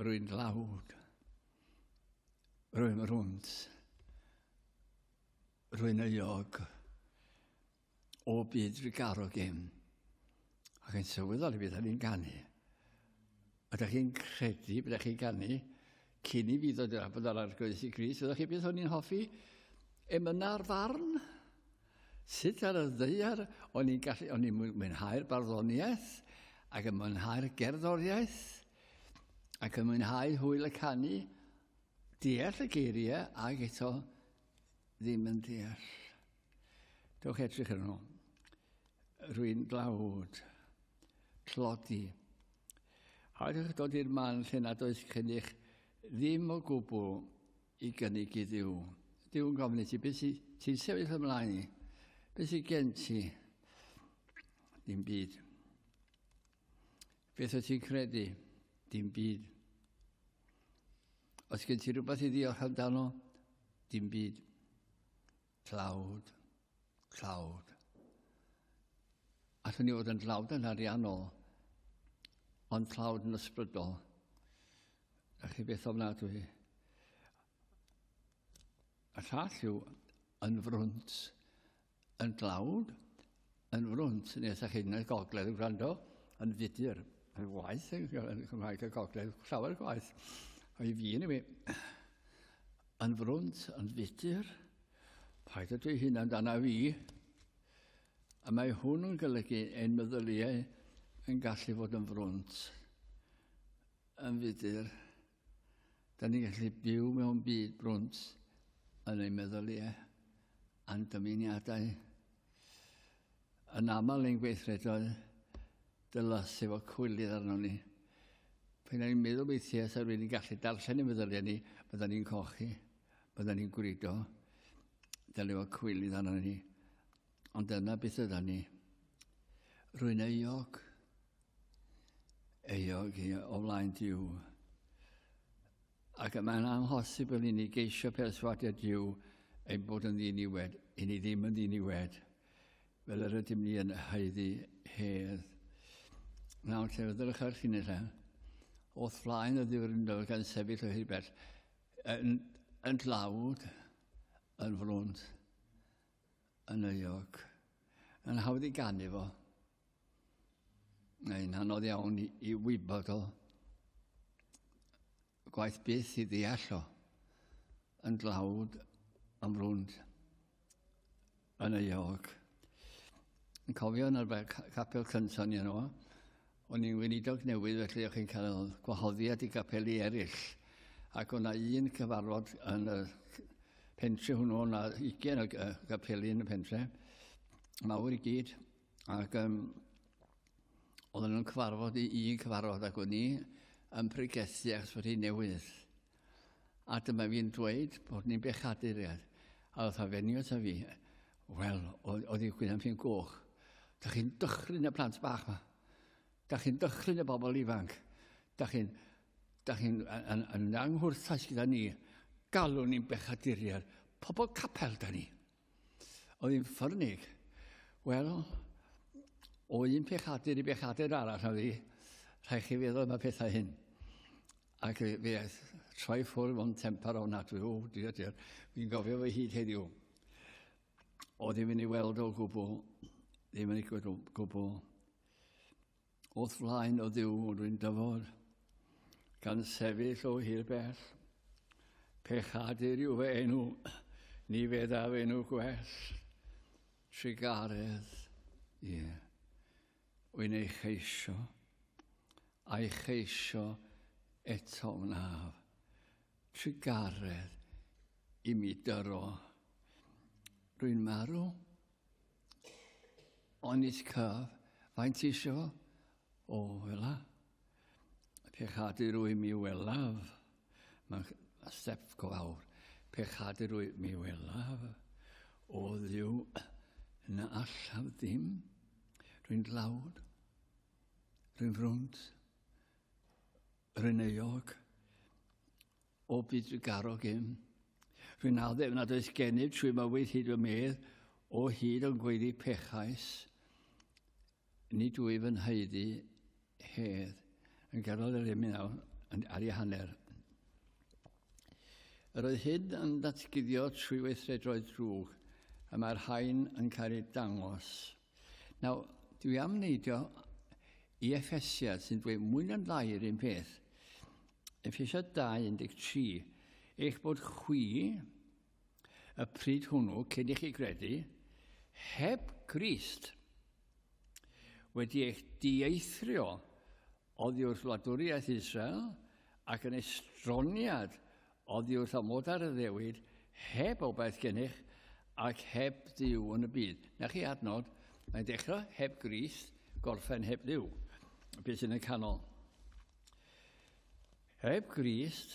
Rwy'n dlawd. Rwy'n rwnt. Rwy'n euog o byd drugarog im. Ac yn sylweddoli beth ni'n ganu. Ydych chi'n credu byddech chi'n ganu cyn i fi ddod i'r abod ar Arglwydd Iesu Grist? Ydych chi beth o'n i'n hoffi? Emyna'r farn? Sut ar y ddaear o'n i'n gallu, o'n i'n mwynhau'r barddoniaeth ac yn mwynhau'r gerddoriaeth ac yn mwynhau hwyl y canu, deall y geiriau ac eto ddim yn deall. Dewch edrych ar nhw. Rwy'n dlawd, tlodi. A ydych dod i'r man lle nad oes gennych ddim o gwbl i gynnig i Dduw. Duw yn gofyn i ti, beth sy'n ti sefyll ymlaen i? Beth sy'n gen ti? Dim byd. Beth wyt ti'n credu? Dim byd. Os gen ti rhywbeth i ddiolch amdano? Dim byd. Tlawd. Tlawd. Allwn ni fod yn dlawd yn ariannol, ond tlawd yn ysbrydol. A chi beth ofnadwy. Y llall yw yn frwnt yn dlawd, yn frwnt, neu os ydych chi'n y gogledd yn gwrando, yn fudur, yn waith yn Gymraeg y gogledd, llawer gwaith, o i fi anyway. Yn frwnt, yn fudur, paid â dweud hynna amdana fi. A mae hwn yn golygu ein meddyliau yn gallu fod yn frwnt, yn fudur. Da ni'n gallu byw mewn byd brwnt yn ein meddyliau a'n dymuniadau. Yn aml ein gweithredoedd dylas efo cwylydd arno ni. Pan ni'n meddwl weithiau sa rhywun yn gallu darllen ein meddyliau ni, bydda ni'n cochi, bydda ni'n gwrido, dylai fod cwylydd arno ni. Ond dyna beth yda ni. Rwy'n euog. Euog i o flaen Duw. Ac mae'n amhosibl i ni geisio perswadio Duw ein bod yn ddiniwed. I ni ddim yn ddiniwed. Fel yr ydym ni yn haeddu hedd. Nawr, lle fyddwch ar llinell Wrth flaen y ddiwrnod gan sefyll o hyd bell, yn, yn dlawd, yn frwnt, yn euog. Yn hawdd i ganu fo. Mae'n anodd iawn i, i wybod o. Gwaith byth i ddeall o. Yn dlawd, yn frwnd, yn euog. Yn cofio yn yr capel cyntaf ni yno, o'n i'n weinidog newydd, felly o'ch chi'n cael gwahoddiad i gapeli eraill. Ac o'na un cyfarfod yn y pentre hwnnw, o'na 20 o gapeli yn y pentre, mawr i gyd. Ac um, oedden nhw'n cyfarfod i un cyfarfod ac o'n i yn pregethu achos bod hi'n newydd. A dyma fi'n dweud bod ni'n bechaduriaid. A oedd fenyw at fi, wel, oedd hi'n gwynaf fi'n goch. Da chi'n dychryn y plant bach ma. Da chi'n dychryn y bobl ifanc. Da chi'n da chi'n yn, yn, yn anghwrthais gyda ni. Galwn ni'n bechaduriaid. Pobl capel da ni. Oedd hi'n ffyrnig. Wel, o un pechadur i bechadur arall, oedd hi, rhaid chi feddwl am y pethau hyn. Ac fe aeth troi ffwrdd mewn tempar ofnadwy. O, diar, diar. Fi'n gofio fe hyd heddiw. O, ddim yn ei weld o gwbl. Ddim yn ei gweld o gwbl. Wrth flaen o Dduw rwy'n dyfod, gan sefyll o hir bell. Pechadur yw fy enw, ni feddaf enw gwell. Trugaredd, ie, yeah. Wy'n ei cheisio, a'i cheisio eto wnaf. Trugaredd i mi dyro. Rwy'n marw, Ond nid cyf, faint ti isio fo? O, fela. Pechadur rwy mi welaf. Mae'n step go fawr. Pechadur rwy mi welaf. O ddiw, na allaf ddim. Rwy'n dlawd. Rwy'n frwnt. Rwy'n euog. O byd drugarog im. Rwy'n addef nad oes gennyf trwy mywyd hyd fy medd, o hyd yn gweiddi pechais. Nid wyf yn haeddu hedd. Yn gadael yr emyn nawr ar ei hanner. Yr oedd hyn yn datguddio trwy weithredoedd drwg, y mae'r rhain yn cael eu dangos. Nawr, dwi am neidio i Effesiad sy'n dweud mwy na'n ddau yr un peth. Effesiad 2, 13, eich bod chwi, y pryd hwnnw, cyn i chi gredu, heb Grist, wedi eich dieithrio oddi wrth wladwriaeth Israel ac yn estroniad oddi wrth amodau'r addewid, heb obaith gennych ac heb Dduw yn y byd. Na chi adnod, mae'n dechrau heb Grist, gorffen heb Dduw. Beth sy'n y canol? Heb Grist,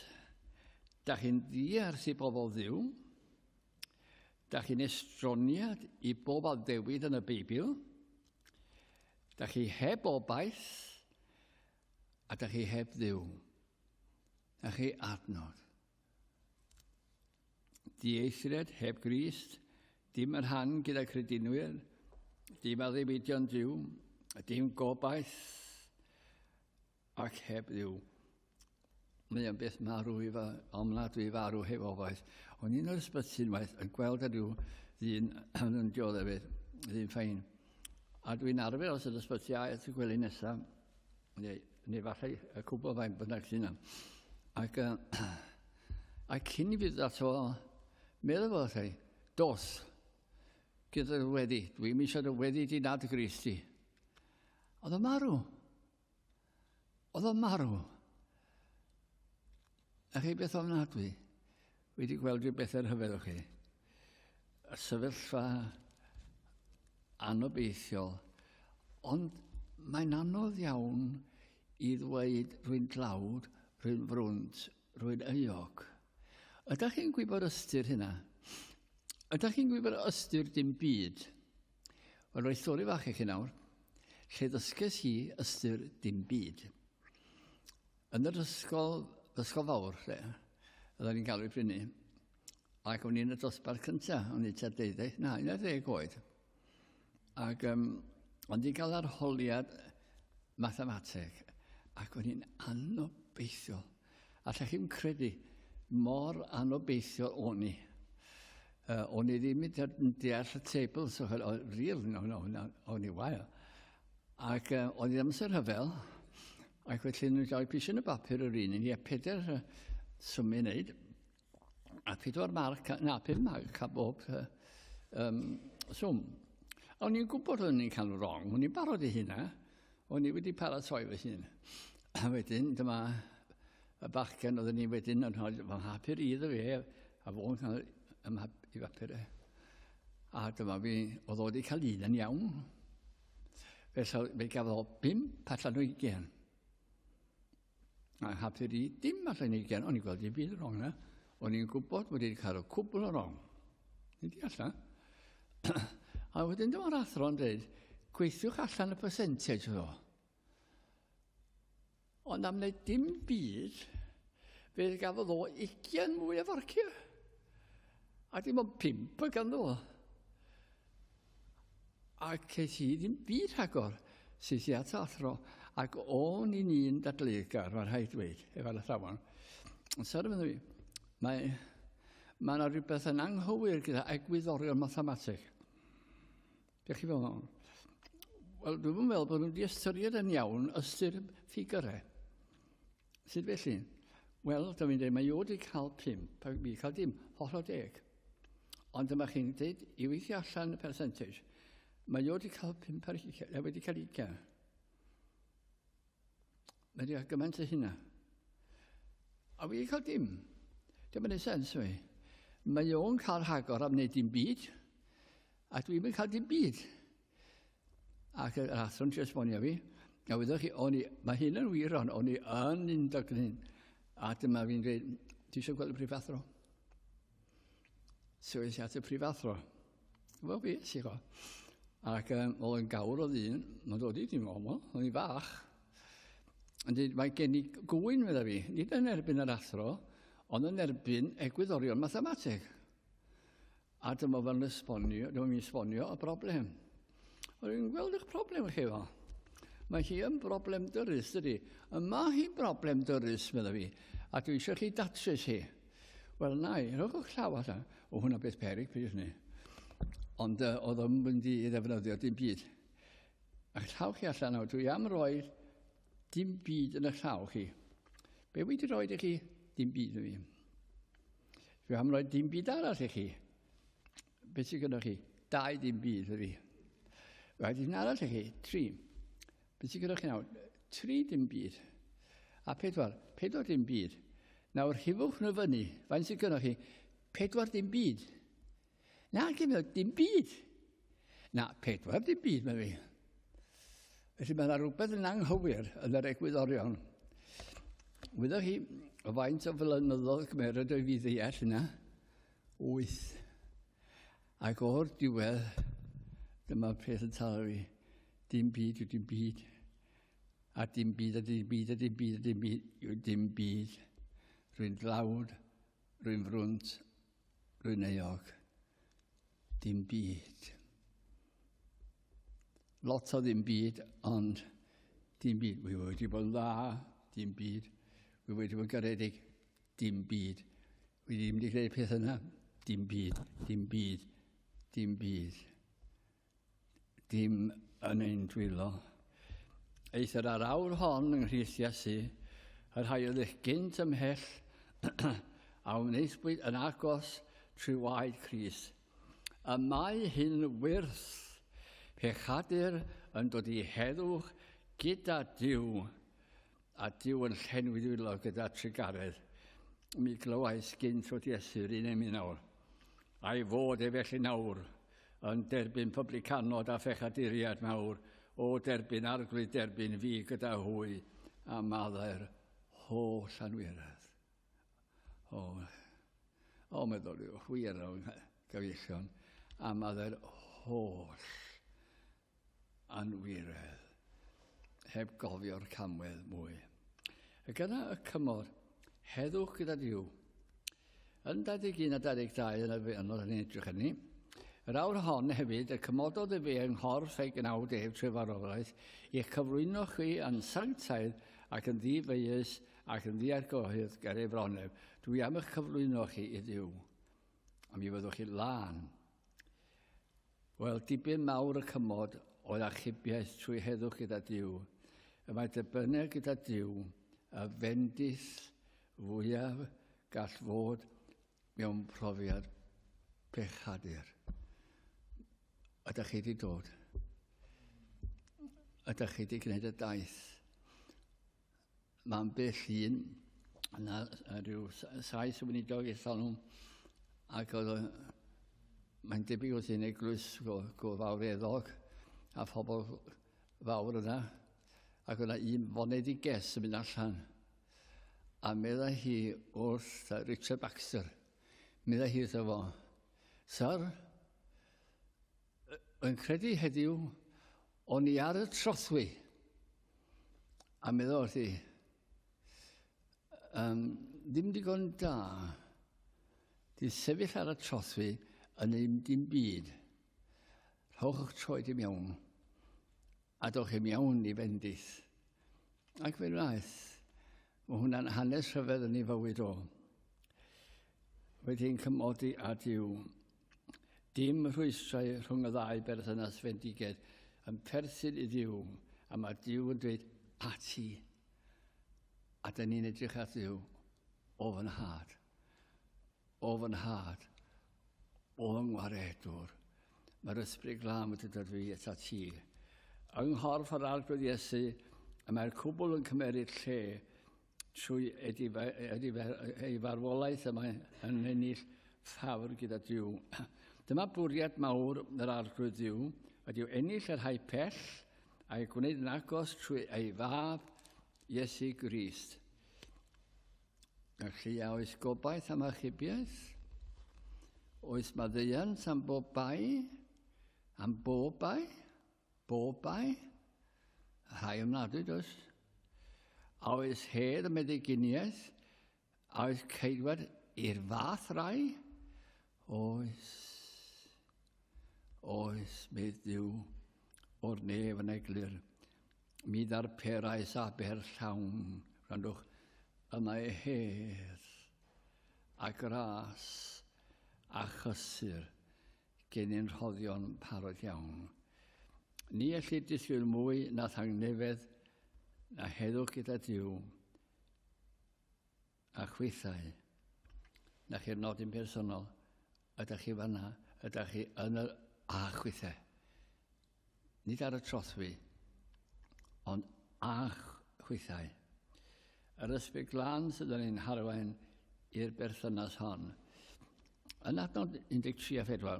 da chi'n ddiarth i bobl Dduw, da chi'n estroniad i bob addewid yn y Beibl, da chi heb obaith, a da chi heb Dduw. Da chi adnod. Dieithriad heb Grist, dim yr rhan gyda credinwyr, dim addewidion Duw, dim gobaith, ac heb Dduw. Mae o'n beth marw i fa, ofnadwy i farw heb obaith. O'n i'n yr ysbyty unwaith yn gweld rhyw ddyn yn dioddef, ddyn ffain. A dwi'n arfer os yn ysbyty a at y gwely nesaf, neu, neu falle y cwbl fain bynnag sy'n yna. Ac, uh, a cyn i fi ddod ato, meddwl fo, allai, dos, gyda'r weddi, dwi'n eisiau dy weddi di nad Grist di. Oedd o'n marw. Oedd o'n marw. A chi beth ofnadwy? Wedi gweld rhyw bethau rhyfedd o chi. Y sefyllfa anobeithiol. Ond mae'n anodd iawn i ddweud rwy'n dlawd, rwy'n frwnt, rwy'n euog. Ydych chi'n gwybod ystyr hynna? Ydych chi'n gwybod ystyr dim byd? Wel, rhoi stori fach i chi nawr, lle ddysges i ystyr dim byd. Yn yr ysgol, ysgol fawr, lle, oedden ni'n cael ei brynu, ac o'n i'n y dosbarth cyntaf, o'n i tua deuddeg, na, 11 oed. Ac um, o'n i'n cael arholiad mathemateg, ac o'n i'n anobeithiol. Allech chi'm credu mor anobeithiol o'n i. Uh, o'n i ddim yn deall y tables, so, oh, real, no, no, no, o'n i wael. Ac uh, o'n i'n amser rhyfel, ac felly nhw'n cael pisio yn y bapur yr un, i pedair swm i wneud, a pedwar marc, na, pum marc a bob um, swm. O'n i'n gwybod o'n i'n cael wrong, o'n i'n barod i hynna. O'n i wedi paratoi fy hun. A wedyn, dyma y bachgen oedden ni wedyn yn rhoi fy mhapur iddo fe, a fo'n cael y i bapur e. A dyma fi, oedd o wedi cael un yn iawn. Felly, fe gafodd o 5 allan o 20. A hapur i dim allan o 20, o'n i'n gweld i byd wrong na. O'n i'n gwybod bod wedi cael y cwbl o wrong. Ni'n deall na. A wedyn dyma'r athro yn dweud, gweithiwch allan y percentage o. Ond am wneud dim byd, fe gafodd o 20 mwy o farciau. A dim ond 5 o ganddo fo. A ces i ddim byd rhagor. Ces i at athro, ac o'n i'n un dadleugar, mae'n rhaid dweud, efo'r athrawon. Ond sori fy fi, mae, mae yna rhywbeth yn anghywir gyda egwyddorion mathemateg. Diolch chi fel Wel, dwi'n meddwl bod nhw wedi ystyried yn iawn ystyr ffigurau. Sut felly? Wel, dyma fi'n dweud, mae o wedi cael 5, a fi cael dim, hollol deg. Ond dyma chi'n dweud, i weithio allan y percentage, mae o wedi cael 5 ar 20, wedi cael 20. Mae wedi cael gymaint o hynna. A fi wedi cael dim. Dim yn ei sens fi. Mae o'n cael rhagor am wneud dim byd, a dwi'n mynd cael dim byd. Ac yr athro'n trio esbonio fi, a wyddoch chi, o'n i, mae hyn yn wir ond o'n i yn undod hyn. A dyma fi'n dweud, ti eisiau gweld y prifathro? So es i at y prifathro. Wel, fi es i go. Ac um, oedd yn gawr o ddyn, mae'n dod i dim omo, o'n i fach. Yn dweud, mae gen i gwyn, medda fi, nid yn erbyn yr athro, ond yn erbyn egwyddorion mathemateg. A dyma fe'n esbonio, dyma fi'n esbonio y broblem. O'n i'n gweld eich problem chi fo. Mae hi yn broblem dyrus, dydy. Y mae hi'n broblem dyrus, medda fi, a dwi eisiau chi datrys hi. Wel, na i, rhowch o'ch llaw allan. O, hwnna beth perig, pryd hynny. Ond uh, oedd o'n mynd i ddefnyddio dim byd. A'ch llaw chi allan nawr, dwi am roi dim byd yn eich llaw chi. Be wedi rhoi i chi? Dim byd yn fi. Dwi am roi dim byd arall i chi. Beth sydd gyda chi? Dau dim byd i fi. Rhaid un arall i chi. Tri. Beth sydd gyda chi nawr? Tri dim byd. A pedwar. Pedwar dim byd. Nawr, rhifwch nhw fyny. Faint sydd gyda chi? Pedwar dim byd. Na, gyn dim byd. Na, pedwar dim byd, mae fi. Felly mae yna rhywbeth yn anghywir yn yr egwyddorion. Wyddoch chi, o faint o flynyddoedd cymeryd o'i fi ddeall yna? Wyth. Ac o'r diwedd, dyma'r peth yn taro fi. Dim byd yw dim byd. A dim byd a dim byd a dim byd a dim byd yw dim byd. Rwy'n dlawd, rwy'n frwnt, Rwy'n euog. Dim byd. Lot o ddim byd, ond dim byd. Wy wedi bod yn dda, dim byd. Wy wedi bod yn garedig, dim byd. Wy ddim wedi gwneud peth yna, dim byd, dim byd, dim byd. Dim yn ein dwylo. Eithr ar awr hon yng Nghrist Iesu, y rhai oedd eich gynt ymhell a wnaethpwyd yn agos trwy waed Crist. Y mae hyn wyrth, pechadur yn dod i heddwch gyda Duw, a Duw yn llenwi dwylo gyda trugaredd. Mi glywais gynt fod Iesu'r un emyn nawr, a'i fod e felly nawr yn derbyn publicanod a phechaduriaid mawr, o derbyn arglwydd derbyn fi gyda hwy, a maddau'r holl anwiredd. O, o meddyliwch, wir o'n gyfeillion, a maddau'r holl anwiredd, heb gofio'r camwedd mwy. Ac yna y cymod, heddwch gyda Duw. Yn 21 a 22 yn y yno ni'n edrych arni, yr awr hon hefyd y cymododd y fe yng nghorff ei gnawd ef trwy farwolaeth i'ch cyflwyno chi yn sanctaidd ac yn ddifeius ac yn ddiargyhoedd ger ei fronef. Dwi am eich cyflwyno chi i Dduw, a mi fyddwch chi lân. Wel, dibyn mawr y cymod oedd achubiaeth trwy heddwch gyda Duw. Y mae dibynnu gyda Duw y fendith fwyaf gall fod mewn profiad pechadur. Ydych chi wedi dod? Ydych chi wedi gwneud y daith? Mae ambell un, yna rhyw saith o weinidog aethon nhw, ac oedd mae'n debyg oedd hi'n eglwys go, go fawreddog a phobl fawr yna, ac oedd yna un foneddiges yn mynd allan. A meddai hi wrth Richard Baxter, meddai hi wrtho fo, Sir, yn credu heddiw, o'n i ar y trothwy. A meddwl wrthi, um, ddim digon da, di sefyll ar y trothwy yn ein dim byd. Rhowch eich troed i mewn, a dowch i mewn i fendith. Ac fe wnaeth. Mae hwnna'n hanes rhyfedd yn ei fywyd o. Wedi'n cymodi â Duw. Dim rhwystrau rhwng y ddau berthynas fendigedd yn perthyn i Dduw, a mae Duw yn dweud, a ti. A dyn ni'n edrych at Dduw, o fy nhad, o fy nhad, o fy ngwaredwr. Mae'r ysbryd glân wedi dod fi atat ti. Yng nghorff yr Arglwydd Iesu, y mae'r cwbl yn cymeryd lle trwy ei farwolaeth y mae yn ennill ffafr gyda Duw. Dyma bwriad mawr yr Arglwydd Dduw, ydyw ennill y rhai pell a'i gwneud yn agos trwy ei fab Iesu Grist. Felly, a oes gobaith am achubiaeth? Oes maddeuant am bob bai? Am bob bai? Bob bai? Rhai ymladwy, does? A oes hedd y meddyginiaeth? A oes ceidwad i'r fath rai? Oes. Oes, medd Duw, o'r nef yn eglur. Mi ddarperais aber llawn, gwrandwch, y mae hedd a gras a chysur gennym rhoddion parod iawn. Ni ellid disgwyl mwy na thangnefedd na heddwch gyda Duw a chwithau. Na chi'r nodyn personol, ydych chi fanna, ydych chi yn yr a chwithau. Nid ar y trothwy, ond a chwithau. Yr ysbryd glân sydd yn ein harwain i'r berthynas hon. Yn adnod 13 a 4,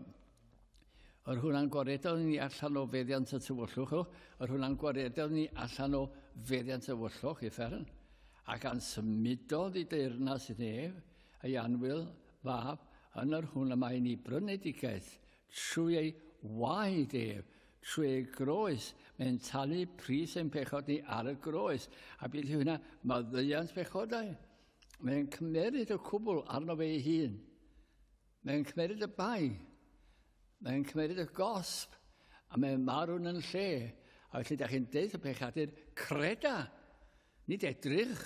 yr hwnna'n gwaredodd ni allan o feddiant y tywyllwch, yr hwnna'n gwaredodd ni allan o feddiant y tywyllwch, uffern, ac a'n symudodd i deyrnas i nef, ei anwyl fab, yn yr hwn y mae ni brynedigaeth, Trwy ei waed ef, trwy ei groes, mae'n talu pris ein pechod ni ar y groes. A bydd hynna maddeuant pechodau. Mae'n cymeryd y cwbl arno fe ei hun. Mae'n cymeryd y bai. Mae'n cymeryd y gosb. A mae'n marw'n yn lle. A felly da chi'n deud y pechadur, creda. Nid edrych,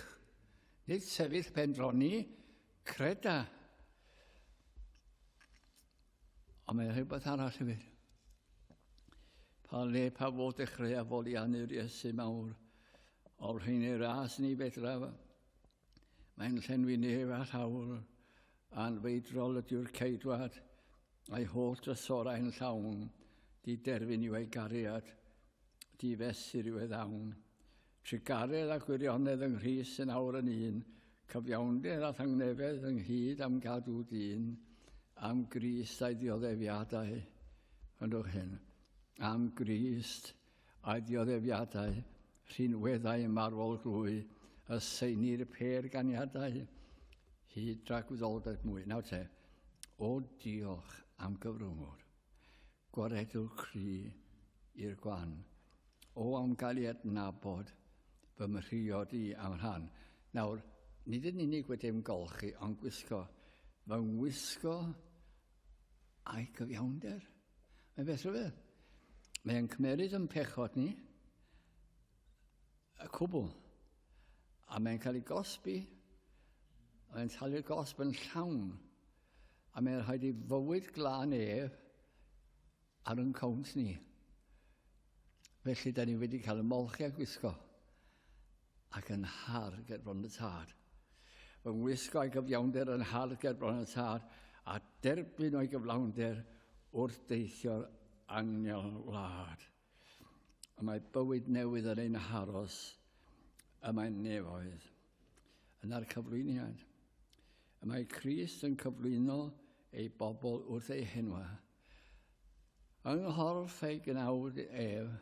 nid sefyll pendroni, creda. Ond mae rhywbeth arall hefyd. Pa le pa fod dechrau a foliannu'r Iesu mawr, o'r rhain ei ras ni fedraf. Mae'n llenwi nef a llawr, a'n feidrol ydyw'r ceidwad, a'i holl drysorau'n llawn, di derfyn yw ei gariad, di fesur yw ei ddawn. Trugaredd a gwirionedd yng Nghrist yn awr yn un, cyfiawnder a thangnefedd ynghyd am gadw dyn, am Grist a'i ddioddefiadau. Gwrandwch hyn. Am Grist a'i ddioddefiadau, rhinweddau marwol glwy, y seinir pêr ganiadau, hyd dragwyddoldeb mwy. Nawr te, o diolch am gyfrwngwr. Gwaredwr cry i'r gwan. O am gael i adnabod fy mhriod i am rhan. Nawr, nid yn unig wedi ymgolchi, ond gwisgo. Fy ngwisgo a'i gyfiawnder. Mae'n beth rhyfedd. Mae'n cymeryd yn pechod ni, y cwbl. A mae'n cael ei gosbi, mae'n talu'r gosb yn llawn. A mae'n rhaid i fywyd glân ef ar yn cownt ni. Felly, da ni wedi cael ymolchi a gwisgo ac yn har ger bron y tad. Fy ngwisgo a'i gyfiawnder yn har ger bron y tad a derbyn o'i gyflawnder wrth deithio'r angel wlad. Y mae bywyd newydd yn ein haros, y mae'n nefoedd. Yna'r cyflwyniad. Y mae Crist yn cyflwyno ei bobl wrth ei henwa. Yng nghorff ei gnawd ef,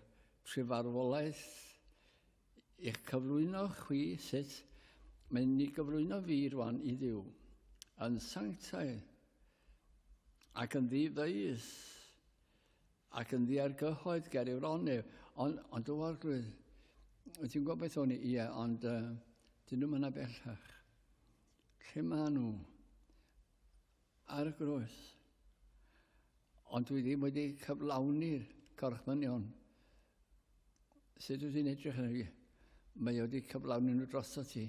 trwy farwolaeth i'ch cyflwyno chwi sut mae'n ni gyflwyno fi rwan i Dduw, yn sanctaidd ac yn ddi-feus ac yn ddiargyhoedd ger ei fron ef. Ond, ond do arglwydd, ti'n gwybod beth o'n i? Ie, ond dyn nhw'n yna bellach. Lle maen nhw? Ar y groes. Ond dwi ddim wedi cyflawni'r. gorchmynion. Sut wyt ti'n edrych yn y... Mae o wedi cyflawni nhw drosto ti.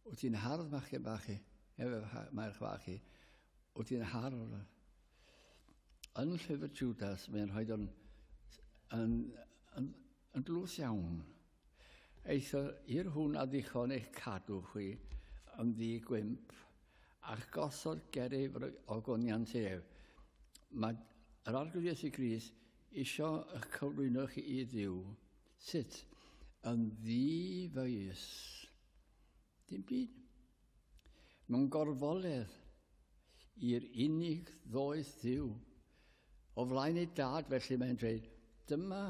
Wyt ti'n hardd machgen bach i, efo mae'r chwach i. Wyt ti'n hardd. Yn llyfr Judas, mae'n rhoi o'n yn, yn, yn dlws iawn. Eithr i'r hwn a ddichon eich cadw chwi yn ddi-gwymp, a'ch gosod ger ei ogoniant ef. Mae yr Arglwydd Iesu Grist isio eich cyflwyno chi i Dduw. Sut? Yn ddi-feius. Dim byd. Mewn gorfoledd i'r unig ddoeth Dduw. O flaen ei dad, felly mae'n dweud, dyma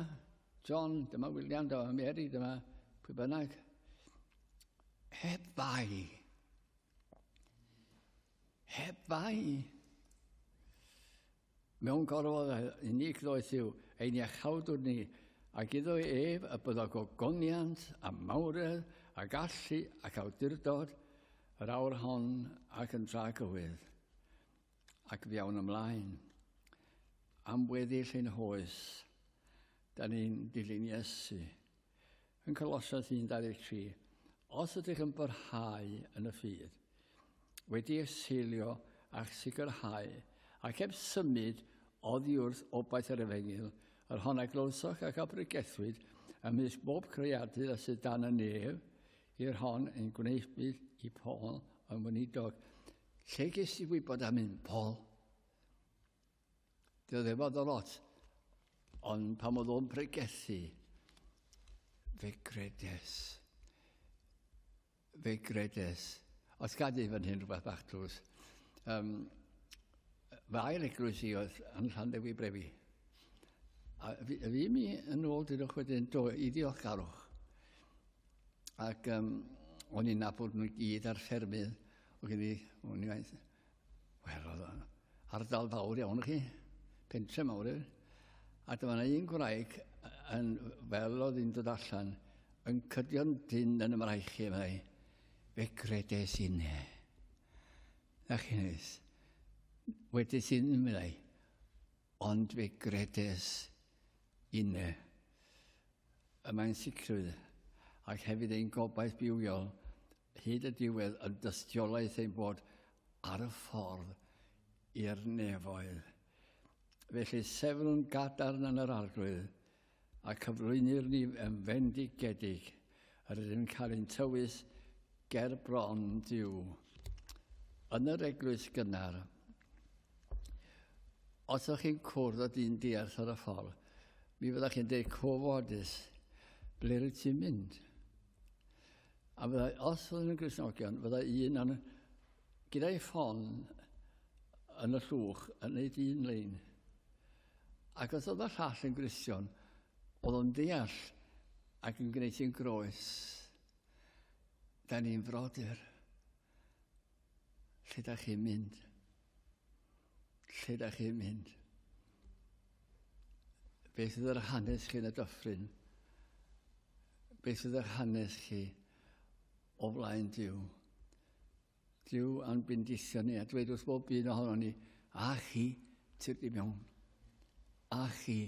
John, dyma William, dyma Mary, dyma pwy bynnag. Heb fai. Heb fai. Mewn gorfod unig ddoeth yw ein iachawdwr ni, ac iddo ef y byddo gogoniant a mawredd a gallu ac awdurdod yr awr hon ac yn dragywydd, ac fiawn ymlaen. Am weddill ein hoes, da ni'n dilyn Iesu. Yn Colosiaid 1:23, os ydych yn parhau yn y ffydd, wedi eich seilio a'ch sicrhau, ac heb symud oddi wrth obaith yr efengyl, yr hon a glywsoch ac a bregethwyd ymysg bob creadur a sydd dan y nef, i'r hon yn gwneud i Paul yn weinidog. Lle ges i wybod am hyn, Paul? Dioddefodd o lot, ond pan oedd o'n pregethu, fe gredes. Fe gredes. Os gad i fan hyn rhywbeth bach tlws. Fy ail eglwys i oedd yn Llanddewi Brefi. A fi, fi mi yn ôl dydwch wedyn, do, i ddiolchgarwch. Ac o'n i'n nabod nhw gyd ar ffermydd. O gen i, o'n i'n Wel, oedd o'n ardal fawr iawn chi, pentre mawr i'r. A dyma yna un gwraig yn, fel oedd hi'n dod allan, yn cydio'n dyn yn y mraich i, meddai, fe gredes i ne. Na chi'n neis. Wedes i'n meddai, ond fe gredes i ne. Y mae'n sicrwydd, ac hefyd ein gobaith bywiol hyd y diwedd yn dystiolaeth ein bod ar y ffordd i'r nefoedd. Felly sefwn gadarn yn yr Arglwydd a cyflwynir ni yn fendigedig yr ydym yn cael ein tywys ger bron Duw. Yn yr eglwys gynnar, os ydych chi'n cwrdd â dyn diarth ar y ffordd, mi fyddech chi'n dweud, cofodus, ble rwyt ti'n mynd? A fyddai, os oedden nhw'n Gristnogion, fyddai un yn, gyda'i ffon yn y llwch yn neud un lein. Ac os oedd y llall yn Gristion, oedd o'n deall ac yn gwneud hi'n groes. Da ni'n frodyr. Lle da chi'n mynd? Lle da chi'n mynd? Beth ydy'r hanes chi yn y dyffryn? Beth ydy'r hanes chi o flaen Duw? Duw a'n bendithio ni a dweud wrth bob un ohono ni, a chi, tyrd i mewn. A chi,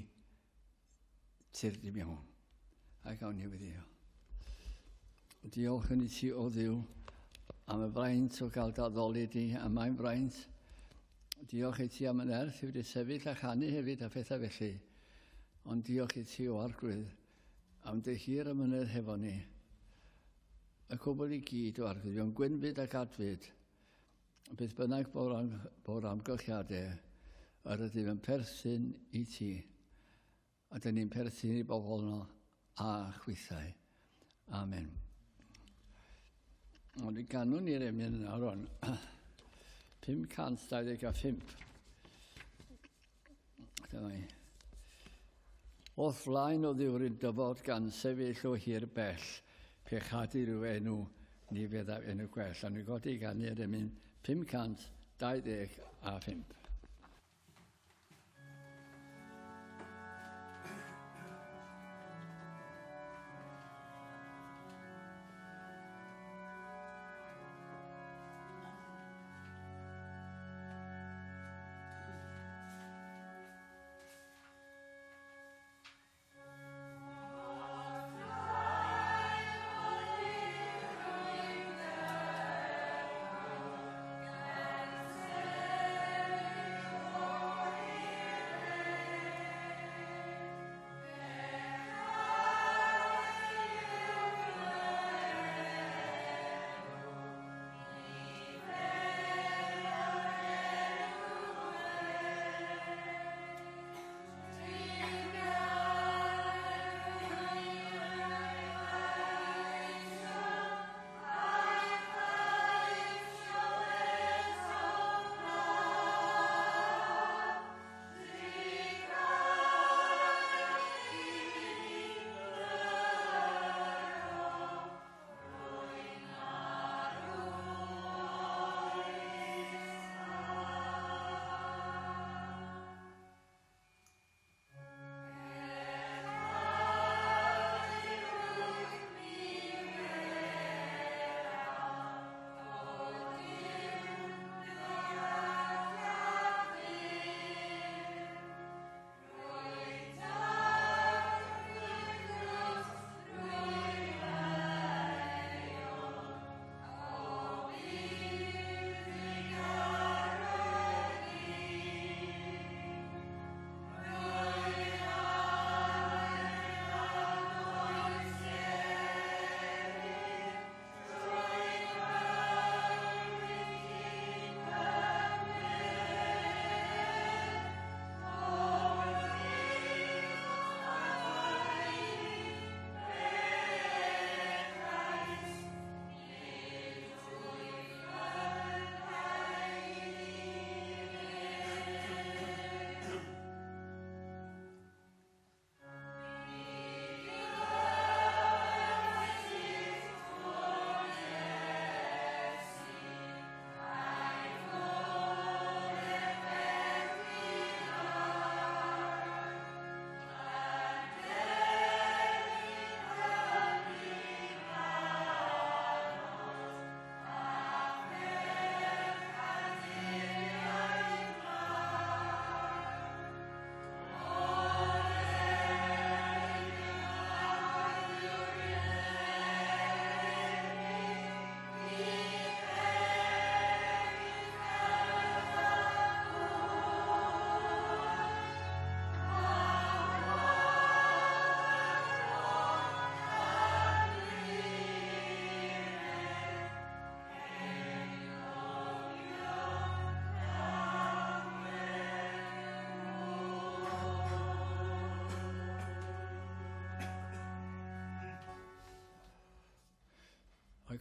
tyrd i mewn. A gawn ni weddio. Diolch yn i ti, o Dduw, am y fraint o gael d'addoli di, a mae'n fraint. Diolch i ti am y nerth i wedi sefyll a chanu hefyd a phethau felly. Ond diolch i ti o Arglwydd am dy hir amynedd hefo ni. Y cwbl i gyd o Arglwydd, mewn gwynfyd ac adfyd, beth bynnag bo'r amgylchiadau, yr ydym yn perthyn i ti. A dyn ni'n perthyn i bobl yno a chwithau. Amen. Ond i ganwn ni'r emyn yna rwan. 525. Dyma ni. O'th flaen o ddiwryd dyfod gan sefyll o hir bell, pechadur yw enw, ni feddaf enw gwell. A ni godi ganu'r emyn 525.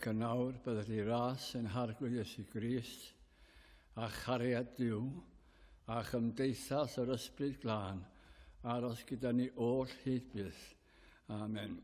Ac yn awr bydded i ras yn Harglwydd Iesu Grist, a chariad Duw, a chymdeithas yr Ysbryd Glân, aros gyda ni oll hyd byth. Amen.